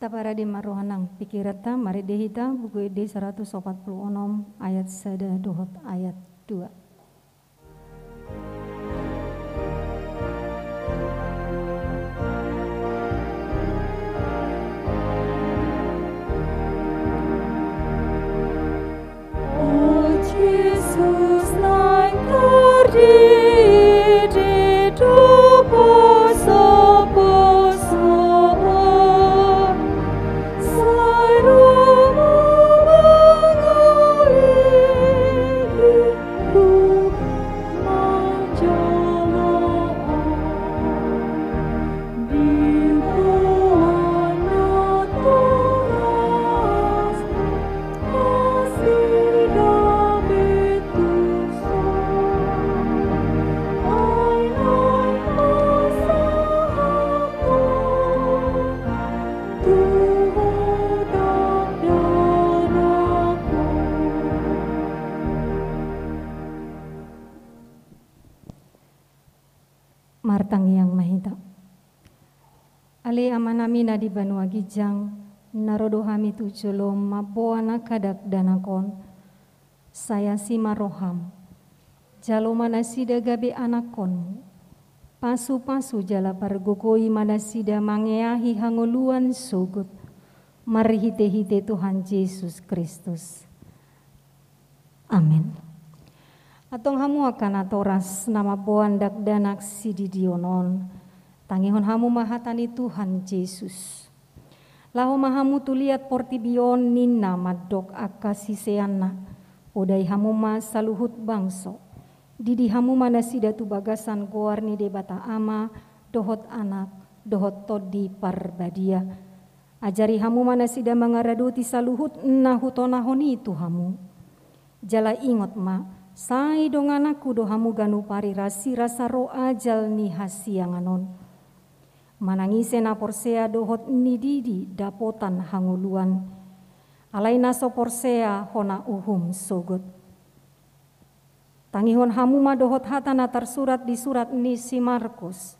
Taparade ma roha nang pingkiranta, marende hita Buku Ende saratus opat pulu onom ayat sada dohot ayat dua. O Jesus, naeng tardidi do posoposoon, sai ro ma mangalilingi huhut manjalo on. Di boan natoras nasida be tuson, ai naeng pasahathon tu Ho dakdanak on. Martangiang ma hita. Ale Amanami na di banua ginjang, na ro do hami tu jolom mamboan angka dakdanak on. Sai asi ma roham. Jalo ma nasida gabe anakkonmu. Pasupasu jala pargogoi ma nasida mangeahi hangoluan sogot. Marhitehite Tuhan Jesus Kristus. Amen. Antong hamu angka natoras na mamboan dakdanak sididion on, tangihon hamu ma hata ni Tuhan Jesus. Laho ma hamu tu liat portibi on, ninna mandok angka siseanna, podai hamu ma saluhut bangso. Didi hamu ma nasida tu bagasan goar ni Debata Ama, dohot Anak, dohot Tondi Parbadia. Ajari hamu ma nasida mangaradoti saluhut na hutonahon i tu hamu. Jala ingot ma, sai dongananku do hamu ganup ari rasirasa ro ajal ni hasiangan on. Manang ise na porsea dohot nididi dapotan hangoluan. Alai na so porsea hona uhum sogot. Tangihon hamu ma dohot hata na tarsurat di surat ni si Markus.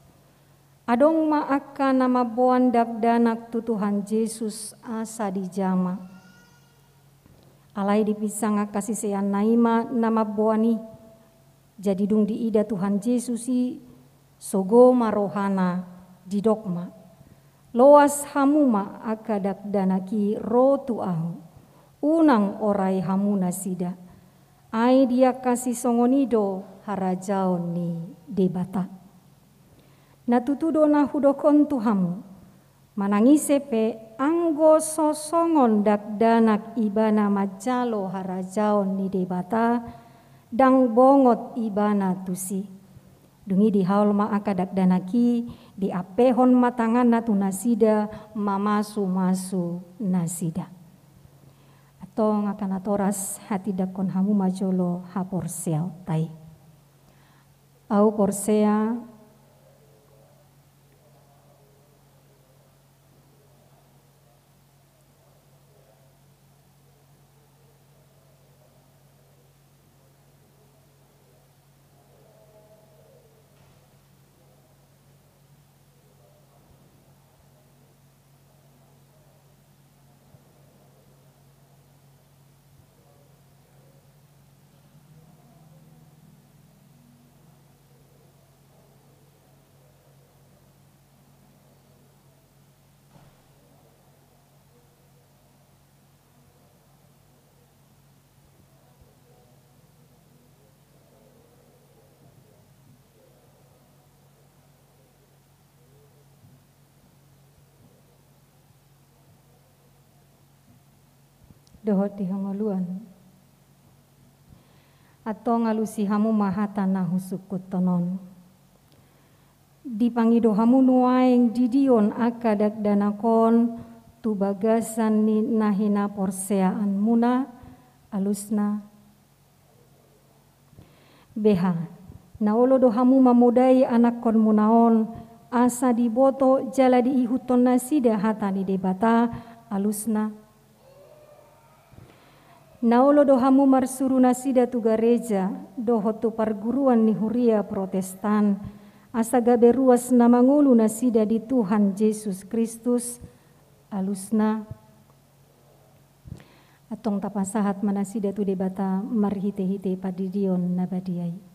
Adong ma angka na mamboan dakdanak tu Tuhan Jesus asa dijama. Alai dipinsang angka siseanna i ma na mamboan i. Jadi dung diida Tuhan Jesus i, sogo ma rohana, didok ma: Loas hamu ma angka dakdanak i ro tu ahu. Unang orai hamu nasida. Ai di angka sisongon i do harajaon ni Debata. Na tutu do na hudok on tu hamu. Manang ise pe, anggo so songon dakdanak ibana manjalo harajaon ni Debata, ndang bongot ibana tusi. Dung i dihaol ma angka dakdanak i, diampehon ma tanganna tu nasida, mamasumasu nasida. Antong angka natoras, hatindangkon hamu ma jolo haporseaonta i. Ahu porsea. Dohot di hangoluan. Antong alusi hamu ma hata na husungkunhon on. Dipangido hamu nuaeng didion angka dakdanak on tu bagasan ni na hinaporseaanmuna, alusna. Beha, na olo do hamu mamodai anakkonmuna on, asa diboto jala diihuthon nasida hata ni Debata, alusna. Na olo do hamu marsuru nasida tu gareja dohot tu parguruan ni huria Protestan, asa gabe ruas na mangolu nasida di Tuhan Jesus Kristus. Alusna, antong tapasahat ma nasida tu Debata marhite-hite pandidion na badia i.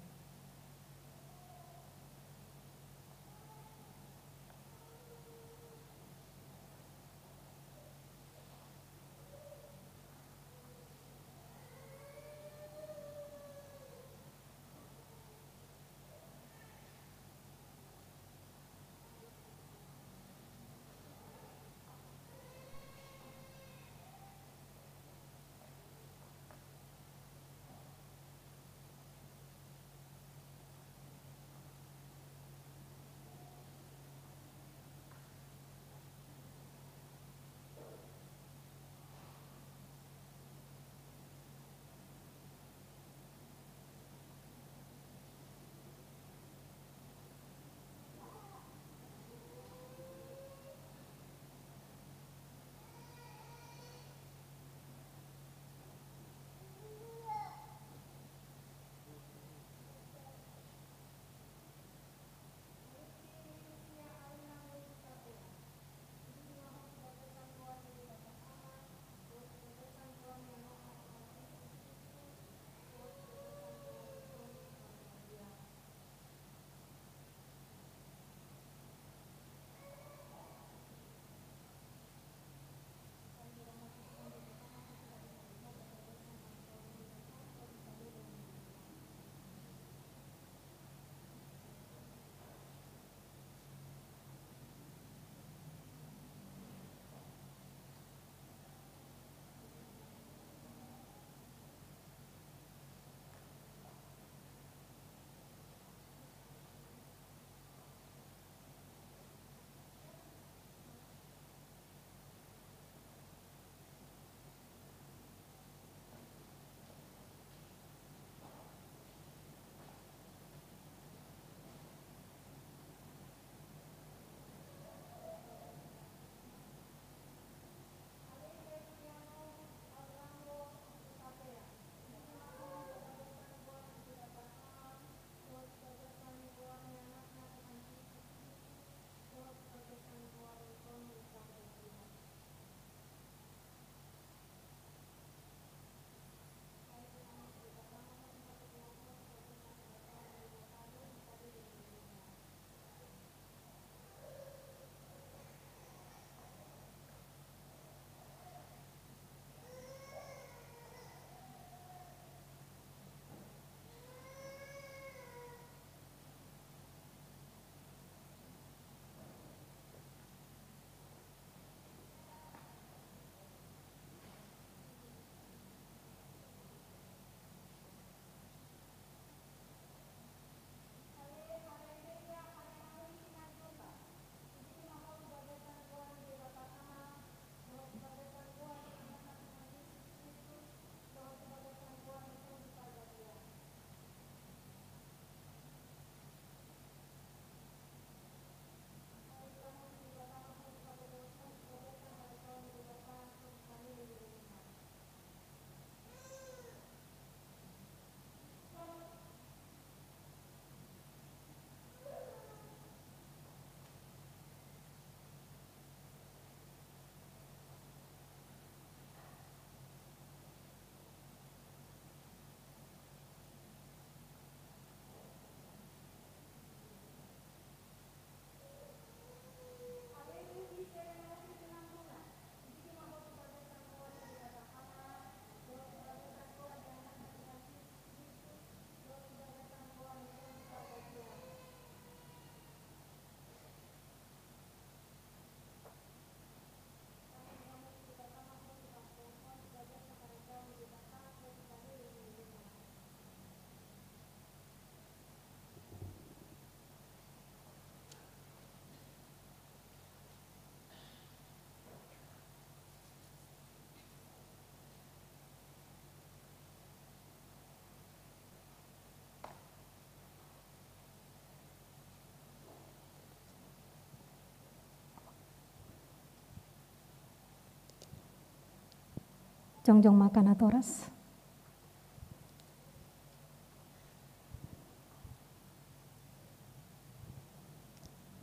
Jongjong ma angka natoras.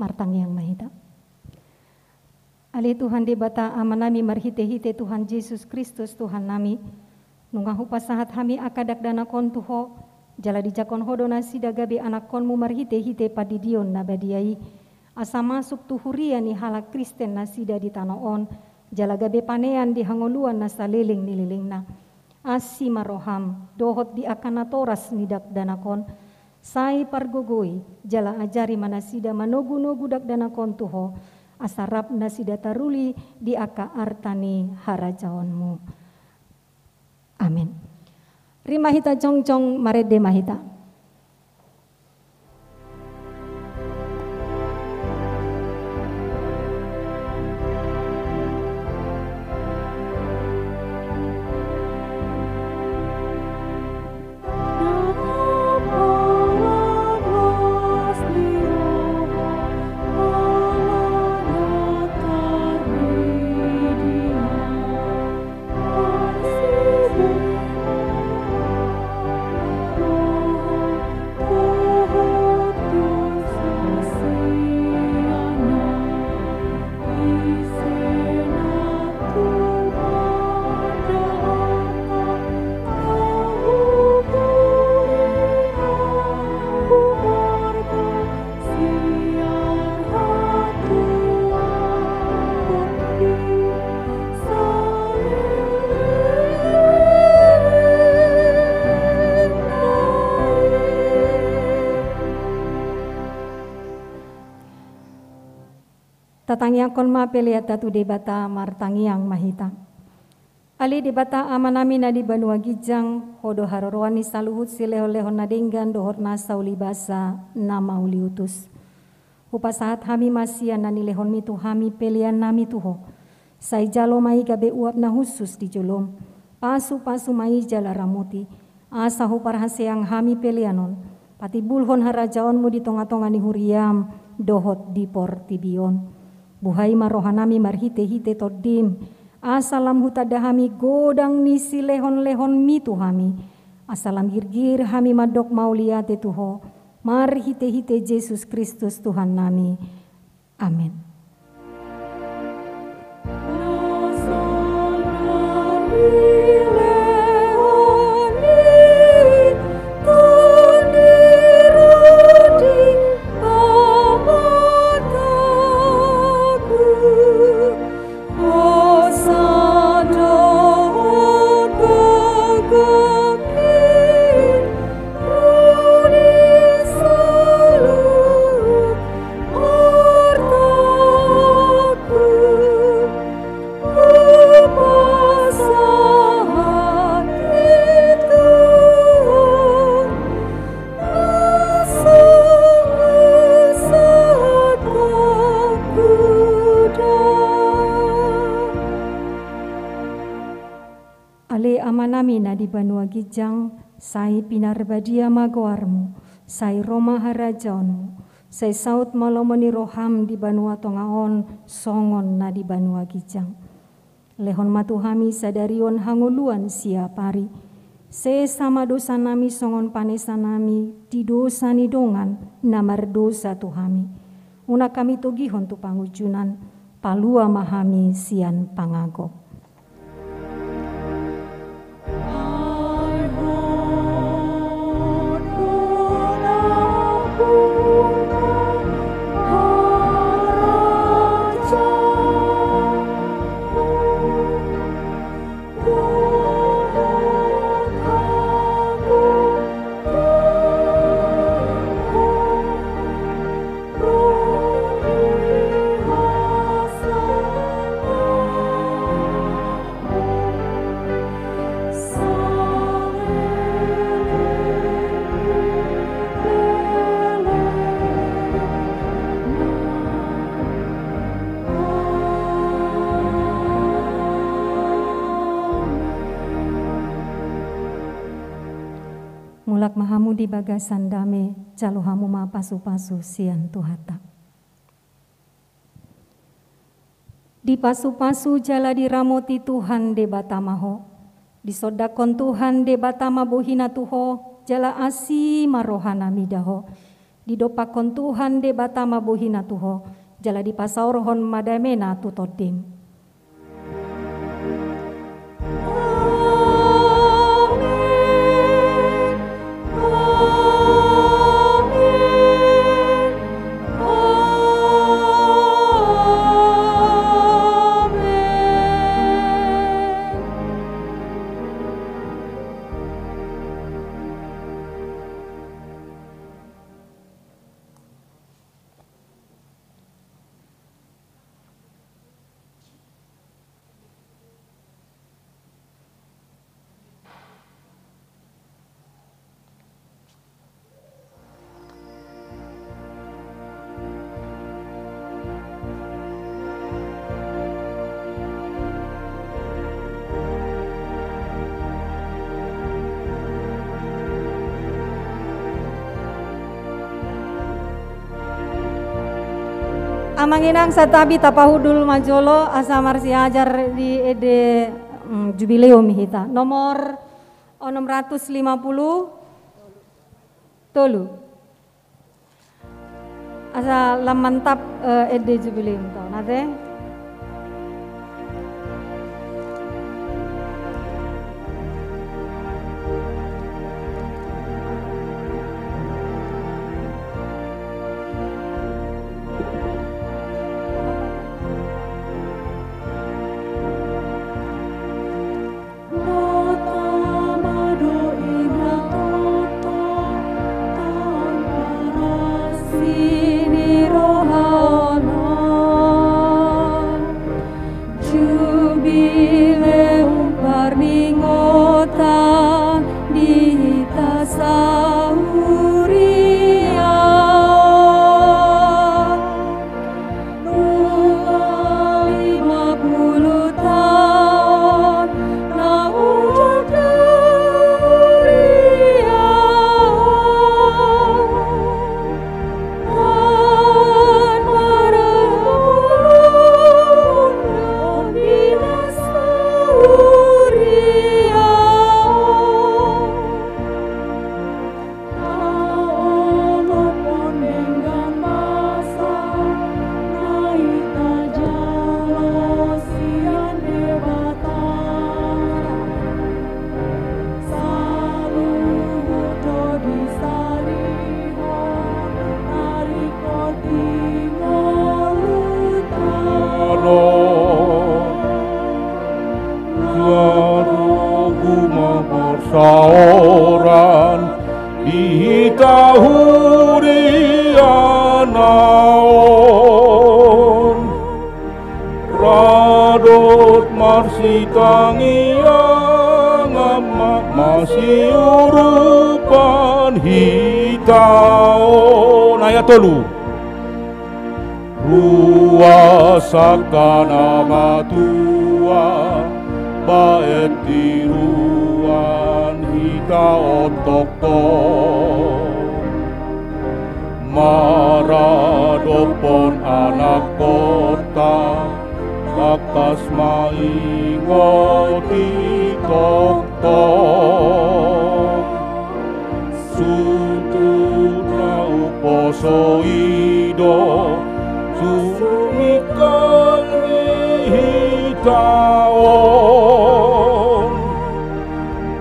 Martangiang ma hita. Ale Tuhan Debata Amanami, marhitehite Tuhan Jesus Kristus Tuhannami, nunga hupasahat hami angka dakdanakon tu Ho, jala dijangkon Ho do nasida gabe anakkonmu marhitehite pandidion na badia i, asa masuk tu huria ni halak Kristen nasida di tano on, jala gabe panean di hangoluan na saleleng ni lelengna. Asi ma roham dohot di angka natoras ni dakdanakon, sai pargogoi jala ajari ma nasida manogunogu dakdanakon tu Ho, asa rap nasida taruli di angka arta ni harajaonmu. Amen. Rima hita jongjong, marende ma hita. Tatangiangkon ma peleanta tu Debata, martangiang ma hita. Ale Debata Amanami na di banua ginjang, Ho do haroroan ni saluhut silehonlehon na denggan dohot nasa ulibasa na mauliutus. Hupasahat hami ma sian na nilehonmi tu hami peleannami tu Ho. Sai jalo ma i gabe uap na hushus di jolom. Pasupasu ma i jala ramoti, asa huparhaseang hami pelean on patimbulhon harajaonmu di tongatonga ni huriam dohot di portibi on. Buhai ma rohanami marhitehite Tondim, asa lam hutanda hami godang ni silehonlehonmi tu hami, asa lam girgir hami mandok mauliate tu Ho, marhitehite Jesus Kristus Tuhannami. Amen. Ale Amanami na di banua ginjang, sai pinarbadia ma goarmu, sai ro ma harajaonmu, sai saut ma lomo ni roham di banua tonga on songon na di banua ginjang. Lehon ma tu hami sadari on hangoluan siapari. Sesa ma dosanami songon panesanami di dosa ni dongan na mardosa tu hami. Unang hami togihon tu pangunjunan, palua ma hami sian pangago. Mulak ma hamu di bagasan dame, jalo hamu ma pasupasu sian Tuhanta. Dipasupasu jala diramoti Tuhan Debata ma ho. Disondangkon Tuhan Debata ma bohina tu ho, jala asi ma rohana mida ho. Didompakhon Tuhan Debata ma bohina tu ho, jala dipasaorhon ma damena tu tondim. Amang inang, santabi, tapahundul ma jolo asa marsiajar di ende, mm, jubileum hita. Nomor onom ratus lima puluh tolu. Asa lam mantap, eh, ende jubileum taon ate. Jubileum parningotan di hita sahuria on. Rua lima pulu taon na hujot di huria on. Tuhan marhulhul di na sahuria on. Taolopon denggan basa na hita jalo sian Debata. Saluhut do disalihon na ringkot di ngolunta. Jala togu ma parsaoran di hita huriana on. Radot marsitangiang ma masiurupan hita on. Ayat tolu. Ruas angka na matua baen tiruan hita on tongtong. Maradophon anakkonta tangkas ma ingoti tongtong. Sumpit na umposo i do sumingkal ni hita on.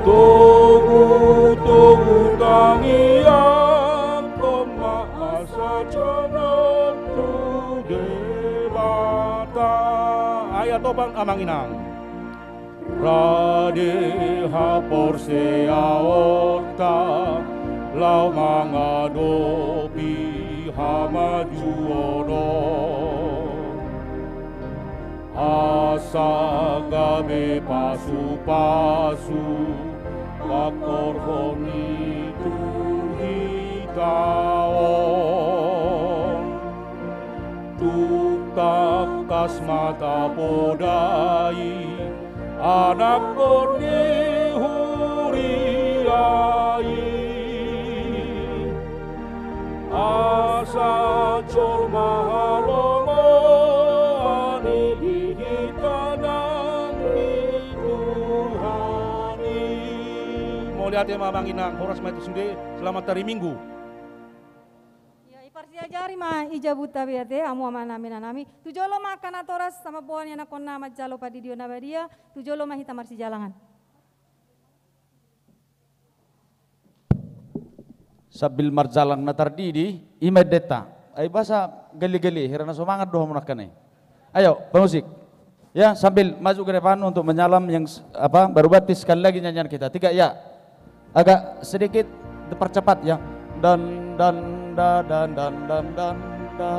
Togu-togu tangiangkon ma asa jonok tu Debata. Ayat opat, amang inang. Rade haporseaonta laho mangadopi hamajuon on. Asa gabe pasu-pasu pangkorhon ni Tuhan hita on. Tung tangkas ma tapodai anakkon ni huria i. Asa jolma halongoan i di hita nang di Tuhan i. Mauliate ma amang inang, horas ma i tu sude, selamat hari Minggu. Jari ma i jabu ta be ate, hamu amanami, inanami. Tu jolo ma angka natoras, sama boa ni anakkonna manjalo pandidion na badia, tu jolo ma hita marsijalangan. Sambil marjalang na tardidi, i ma endenta. Ai boasa gale-gale, hira na so mangan do hamu nangkaning. Ayo, pemusik. Ya, sambil maju ke depan untuk menyalam yang s-, apa, baru berarti sekali lagi nyanyian kita. Tiga, ya. Agak sedikit dipercepat, ya. Dan, dan, da, dan, dan, dan, dan, da.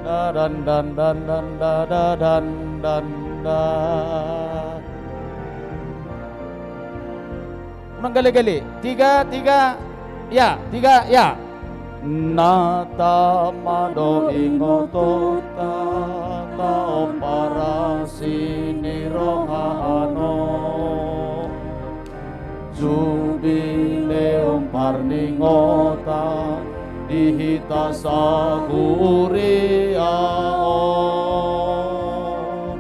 Da, dan, dan, dan, dan, da, da, dan, dan, da. Unang gale-gale. Tiga, tiga. Ya, tiga, ya. Na tama do ingotonta, taomparasi ni roha on. Jubileum parningotan di hita sahuria on.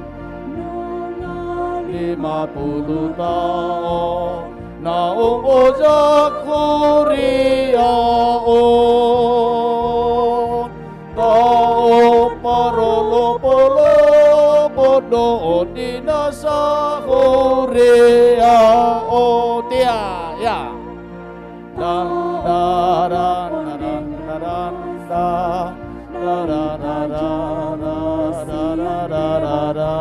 Nunga lima pulu taon naung ojak huria on. Taon parolopolopon do on di na sahuria on. Tia, ya. Dan, da, dan, da, dan, da, dan, da. Da, da, da, da.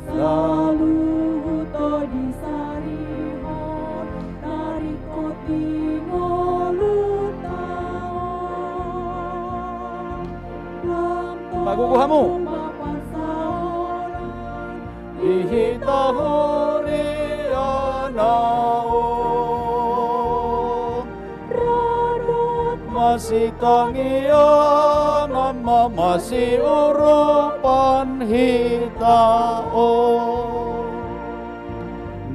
Saluhut on di sarihon na ringkot di ngolunta on. Pagogo hamu. Di hita huria na on. Radot masitangiangan ma masiurupan hita on.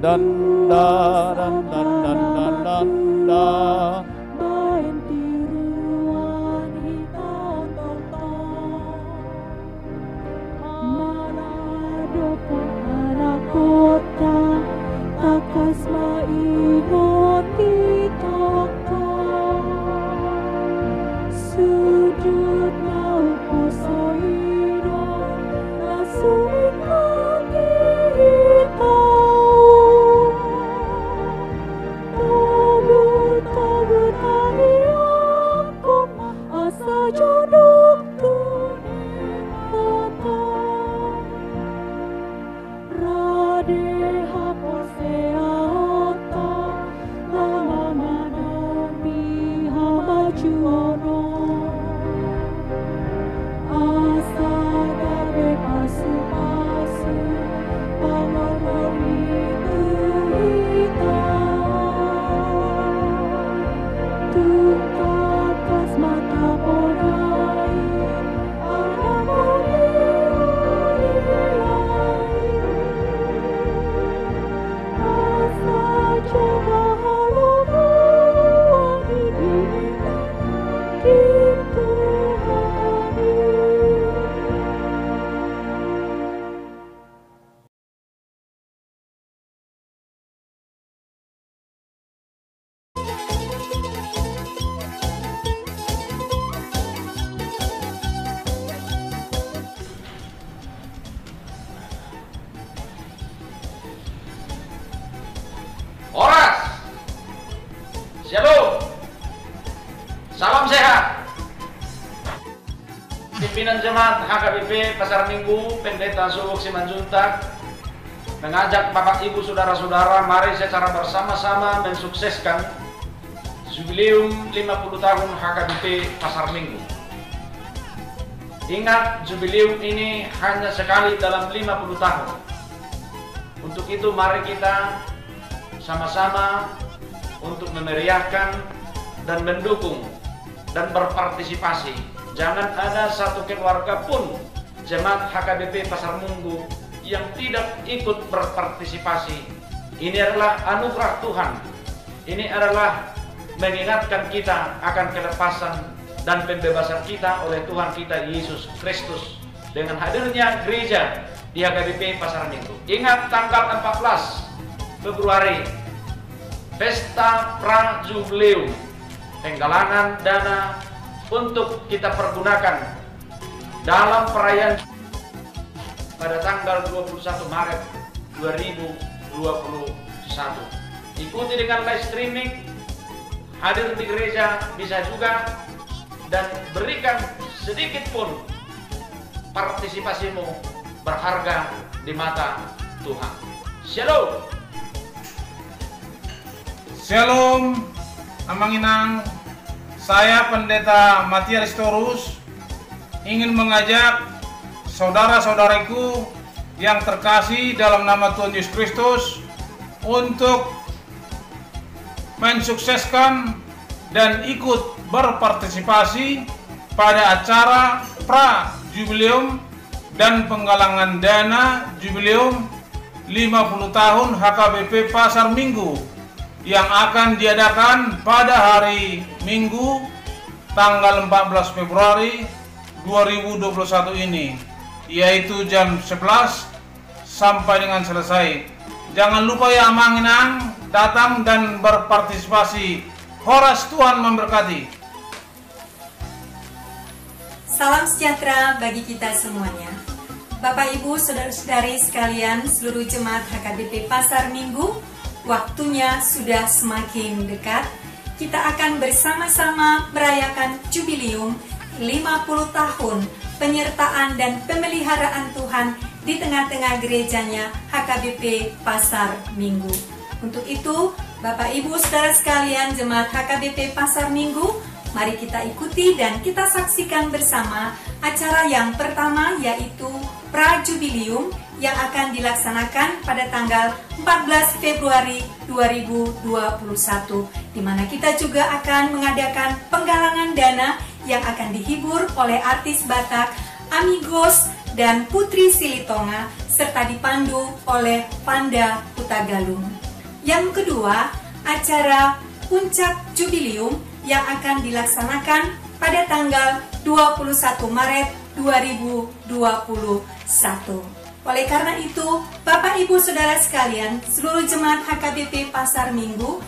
Dan, da, dan, dan, dan, dan, dan, da. Baen tiruan hita on tongtong. Manadophon anakhonta, tangkas ma ingot i tongtong. Sundut na umposo i do na sumingkang di hita on. Togutogutaliangkon ma asa jonok tu Debata. Rade haporseaonta, laho manang di hamajuon on. Asa gabe pasupasu pangomoran i tu hita on. Tung tangkas ma tapodai anak on i huriaon. Asa jala halomoan i di Tuhan i. Horas. Syalom. Salam sehat. Pimpinan Jemaat H K B P Pasar Minggu, Pendeta Subuk Simanjuntak, mengajak Bapak, Ibu, Saudara-saudara, mari secara bersama-sama mensukseskan Jubileum lima puluh tahun H K B P Pasar Minggu. Ingat, Jubileum ini hanya sekali dalam lima puluh tahun. Untuk itu, mari kita sama-sama untuk memeriahkan dan mendukung dan berpartisipasi. Jangan ada satu keluarga pun Jemaat H K B P Pasar Minggu yang tidak ikut berpartisipasi. Ini adalah anugerah Tuhan. Ini adalah mengingatkan kita akan kelepasan dan pembebasan kita oleh Tuhan kita Yesus Kristus dengan hadirnya gereja di H K B P Pasar Minggu. Ingat, tanggal empat belas Februari, Pesta Pra Jubileum. penggalangan dana untuk kita pergunakan dalam perayaan pada tanggal dua puluh satu Maret dua ribu dua puluh satu. Ikuti dengan live streaming, hadir di gereja bisa juga, dan berikan sedikit pun partisipasimu berharga di mata Tuhan. Shalom. Shalom, Amang Inang. Saya Pendeta Matias Sitorus ingin mengajak saudara-saudariku yang terkasih dalam nama Tuhan Yesus Kristus untuk mensukseskan dan ikut berpartisipasi pada acara pra jubileum dan penggalangan dana jubileum lima puluh tahun H K B P Pasar Minggu yang akan diadakan pada hari Minggu, tanggal empat belas Februari dua ribu dua puluh satu ini, yaitu jam sebelas sampai dengan selesai. Jangan lupa ya, Amang Inang, datang dan berpartisipasi. Horas, Tuhan memberkati. Salam sejahtera bagi kita semuanya. Bapak, Ibu, saudara-saudari sekalian, seluruh jemaat H K B P Pasar Minggu, waktunya sudah semakin dekat. Kita akan bersama-sama merayakan jubileum lima puluh tahun penyertaan dan pemeliharaan Tuhan di tengah-tengah gereja-Nya H K B P Pasar Minggu. Untuk itu, Bapak, Ibu, saudara sekalian, jemaat H K B P Pasar Minggu, mari kita ikuti dan kita saksikan bersama acara yang pertama, yaitu Pra Jubileum, yang akan dilaksanakan pada tanggal empat belas Februari dua ribu dua puluh satu, di mana kita juga akan mengadakan penggalangan dana yang akan dihibur oleh artis Batak Amigos dan Putri Silitonga, serta dipandu oleh Panda Hutagalung. Yang kedua, acara Puncak Jubileum yang akan dilaksanakan pada tanggal dua puluh satu Maret dua ribu dua puluh satu. Oleh karena itu, Bapak, Ibu, saudara sekalian, seluruh jemaat H K B P Pasar Minggu,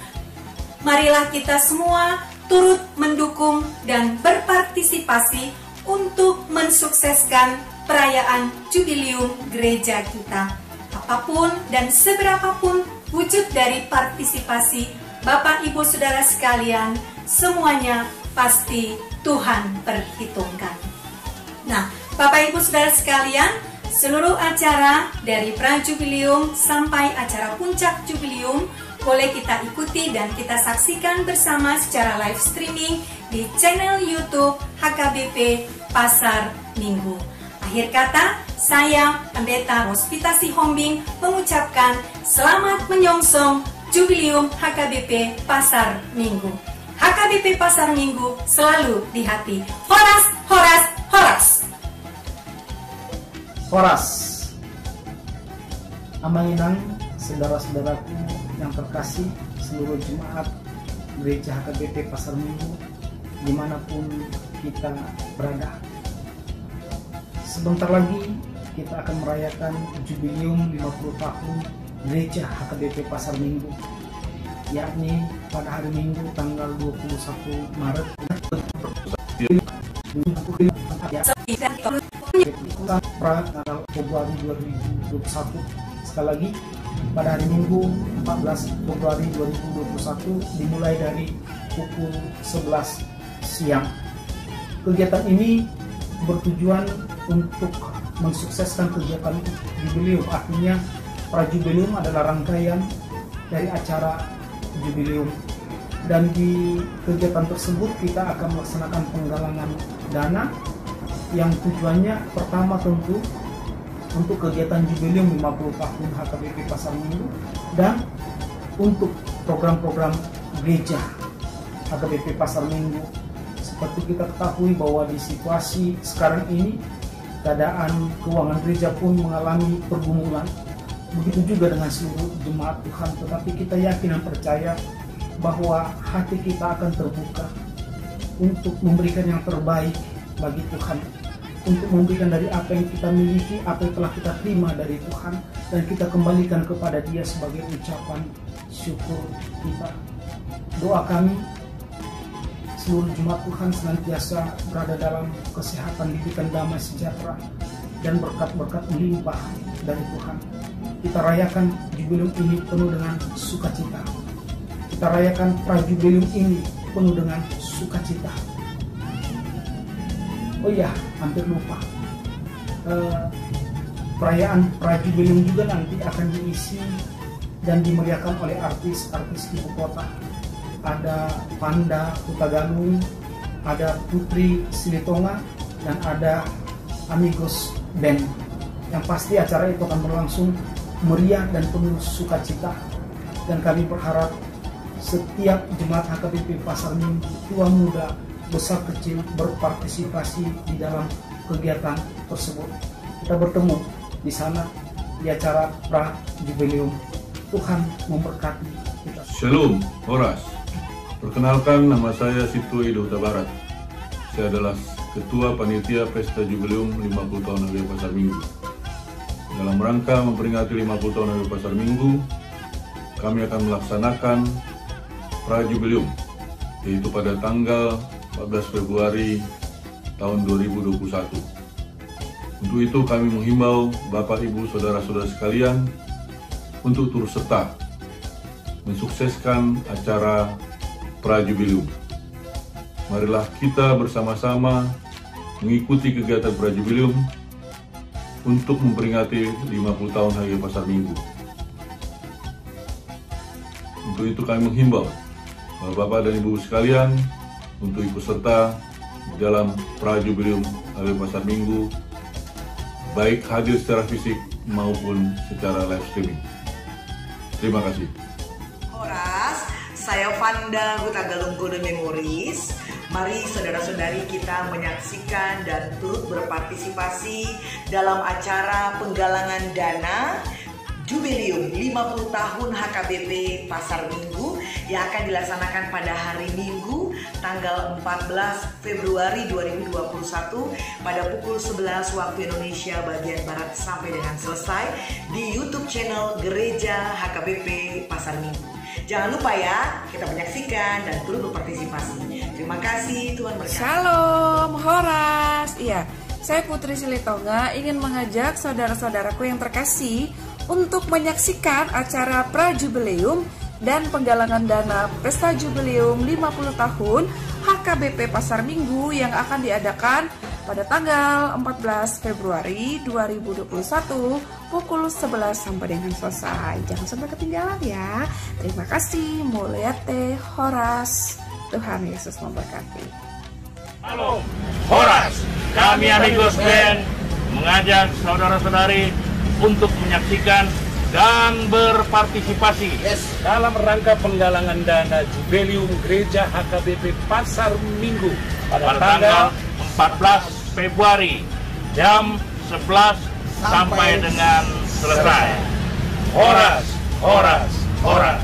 marilah kita semua turut mendukung dan berpartisipasi untuk mensukseskan perayaan jubileum gereja kita. Apapun dan seberapapun wujud dari partisipasi Bapak, Ibu, saudara sekalian, semuanya pasti Tuhan perhitungkan. Nah, Bapak, Ibu, saudara sekalian, seluruh acara dari Pra Jubileum sampai acara Puncak Jubileum boleh kita ikuti dan kita saksikan bersama secara live streaming di channel YouTube H K B P Pasar Minggu. Akhir kata, saya, Pendeta Rospita Sihombing, mengucapkan selamat menyongsong Jubileum H K B P Pasar Minggu. H K B P Pasar Minggu selalu di hati. Horas, horas, horas. Horas. Amang Inang, saudara-saudaraku yang terkasih, seluruh jemaat Gereja H K B P Pasar Minggu, dimanapun kita berada. Sebentar lagi kita akan merayakan Jubileum lima puluh tahun Gereja H K B P Pasar Minggu, yakni pada hari Minggu tanggal dua puluh satu Maret. Pra tanggal Februari dua ribu dua puluh satu. Sekali lagi, pada hari Minggu empat belas Februari dua ribu dua puluh satu, dimulai dari pukul sebelas siang. Kegiatan ini bertujuan untuk mensukseskan kegiatan jubileum. Artinya, pra jubileum adalah rangkaian dari acara jubileum. Dan di kegiatan tersebut kita akan melaksanakan penggalangan dana yang tujuannya pertama tentu untuk kegiatan jubileum lima puluh tahun H K B P Pasar Minggu dan untuk program-program gereja H K B P Pasar Minggu. Seperti kita ketahui bahwa di situasi sekarang ini, keadaan keuangan gereja pun mengalami pergumulan. Begitu juga dengan seluruh jemaat Tuhan, tetapi kita yakin dan percaya bahwa hati kita akan terbuka untuk memberikan yang terbaik bagi Tuhan, untuk memberikan dari apa yang kita miliki, apa yang telah kita terima dari Tuhan, dan kita kembalikan kepada Dia sebagai ucapan syukur kita. Doa kami, Seluruh jemaat Tuhan senantiasa berada dalam kesehatan, didikan damai sejahtera, dan berkat-berkat melimpah dari Tuhan. Kita rayakan Jubileum ini penuh dengan sukacita. Kita rayakan Prajubileum ini penuh dengan sukacita. Oh iya, hampir lupa. Eh, perayaan Prajubileum juga nanti akan diisi dan dimeriahkan oleh artis-artis ibu kota. Ada Fanda Hutagalung, ada Putri Silitonga, dan ada Amigos Band. Yang pasti acara itu akan berlangsung meriah dan penuh sukacita. Dan kami berharap setiap jemaat H K B P Pasar Minggu, tua muda, besar kecil, berpartisipasi di dalam kegiatan tersebut. Kita bertemu di sana di acara Prajubileum. Tuhan memberkati kita. Shalom, horas. Perkenalkan, nama saya Situ Edo Hutabarat. Saya adalah Ketua Panitia Pesta Jubileum lima puluh tahun H K B P Pasar Minggu. Dalam rangka memperingati lima puluh tahun H K B P Pasar Minggu, kami akan melaksanakan Prajubileum, yaitu pada tanggal empat belas Februari tahun dua ribu dua puluh satu. Untuk itu, kami menghimbau Bapak, Ibu, saudara-saudara sekalian untuk turut serta mensukseskan acara Prajubileum. Marilah kita bersama-sama mengikuti kegiatan Prajubileum untuk memperingati lima puluh tahun H K B P Pasar Minggu. Untuk itu, kami menghimbau Bapak-bapak dan Ibu sekalian untuk ikut serta di dalam Prajubileum H K B P Pasar Minggu, baik hadir secara fisik maupun secara live streaming. Terima kasih. Horas, saya Fanda Hutagalung Golden Memories. Mari saudara-saudari kita menyaksikan dan turut berpartisipasi dalam acara penggalangan dana Jubileum lima puluh tahun H K B P Pasar Minggu yang akan dilaksanakan pada hari Minggu, tanggal empat belas Februari dua ribu dua puluh satu, pada pukul sebelas waktu Indonesia bagian Barat sampai dengan selesai di YouTube channel Gereja H K B P Pasar Minggu. Jangan lupa ya, kita menyaksikan dan turut berpartisipasi. Terima kasih, Tuhan berkati. Shalom, horas. Iya, saya Putri Silitonga ingin mengajak saudara-saudaraku yang terkasih untuk menyaksikan acara Prajubileum dan penggalangan dana Pesta Jubileum lima puluh tahun H K B P Pasar Minggu yang akan diadakan pada tanggal empat belas Februari dua ribu dua puluh satu, pukul sebelas sampai dengan selesai. Jangan sampai ketinggalan ya. Terima kasih, mauleate, horas. Tuhan Yesus memberkati. Halo, horas. Kami Amigos Band mengajak saudara-saudari untuk menyaksikan dan berpartisipasi, yes, dalam rangka penggalangan dana Jubileum Gereja H K B P Pasar Minggu pada, pada tanggal, tanggal empat belas Februari, jam sebelas sampai, sampai dengan selesai. Horas, horas, horas.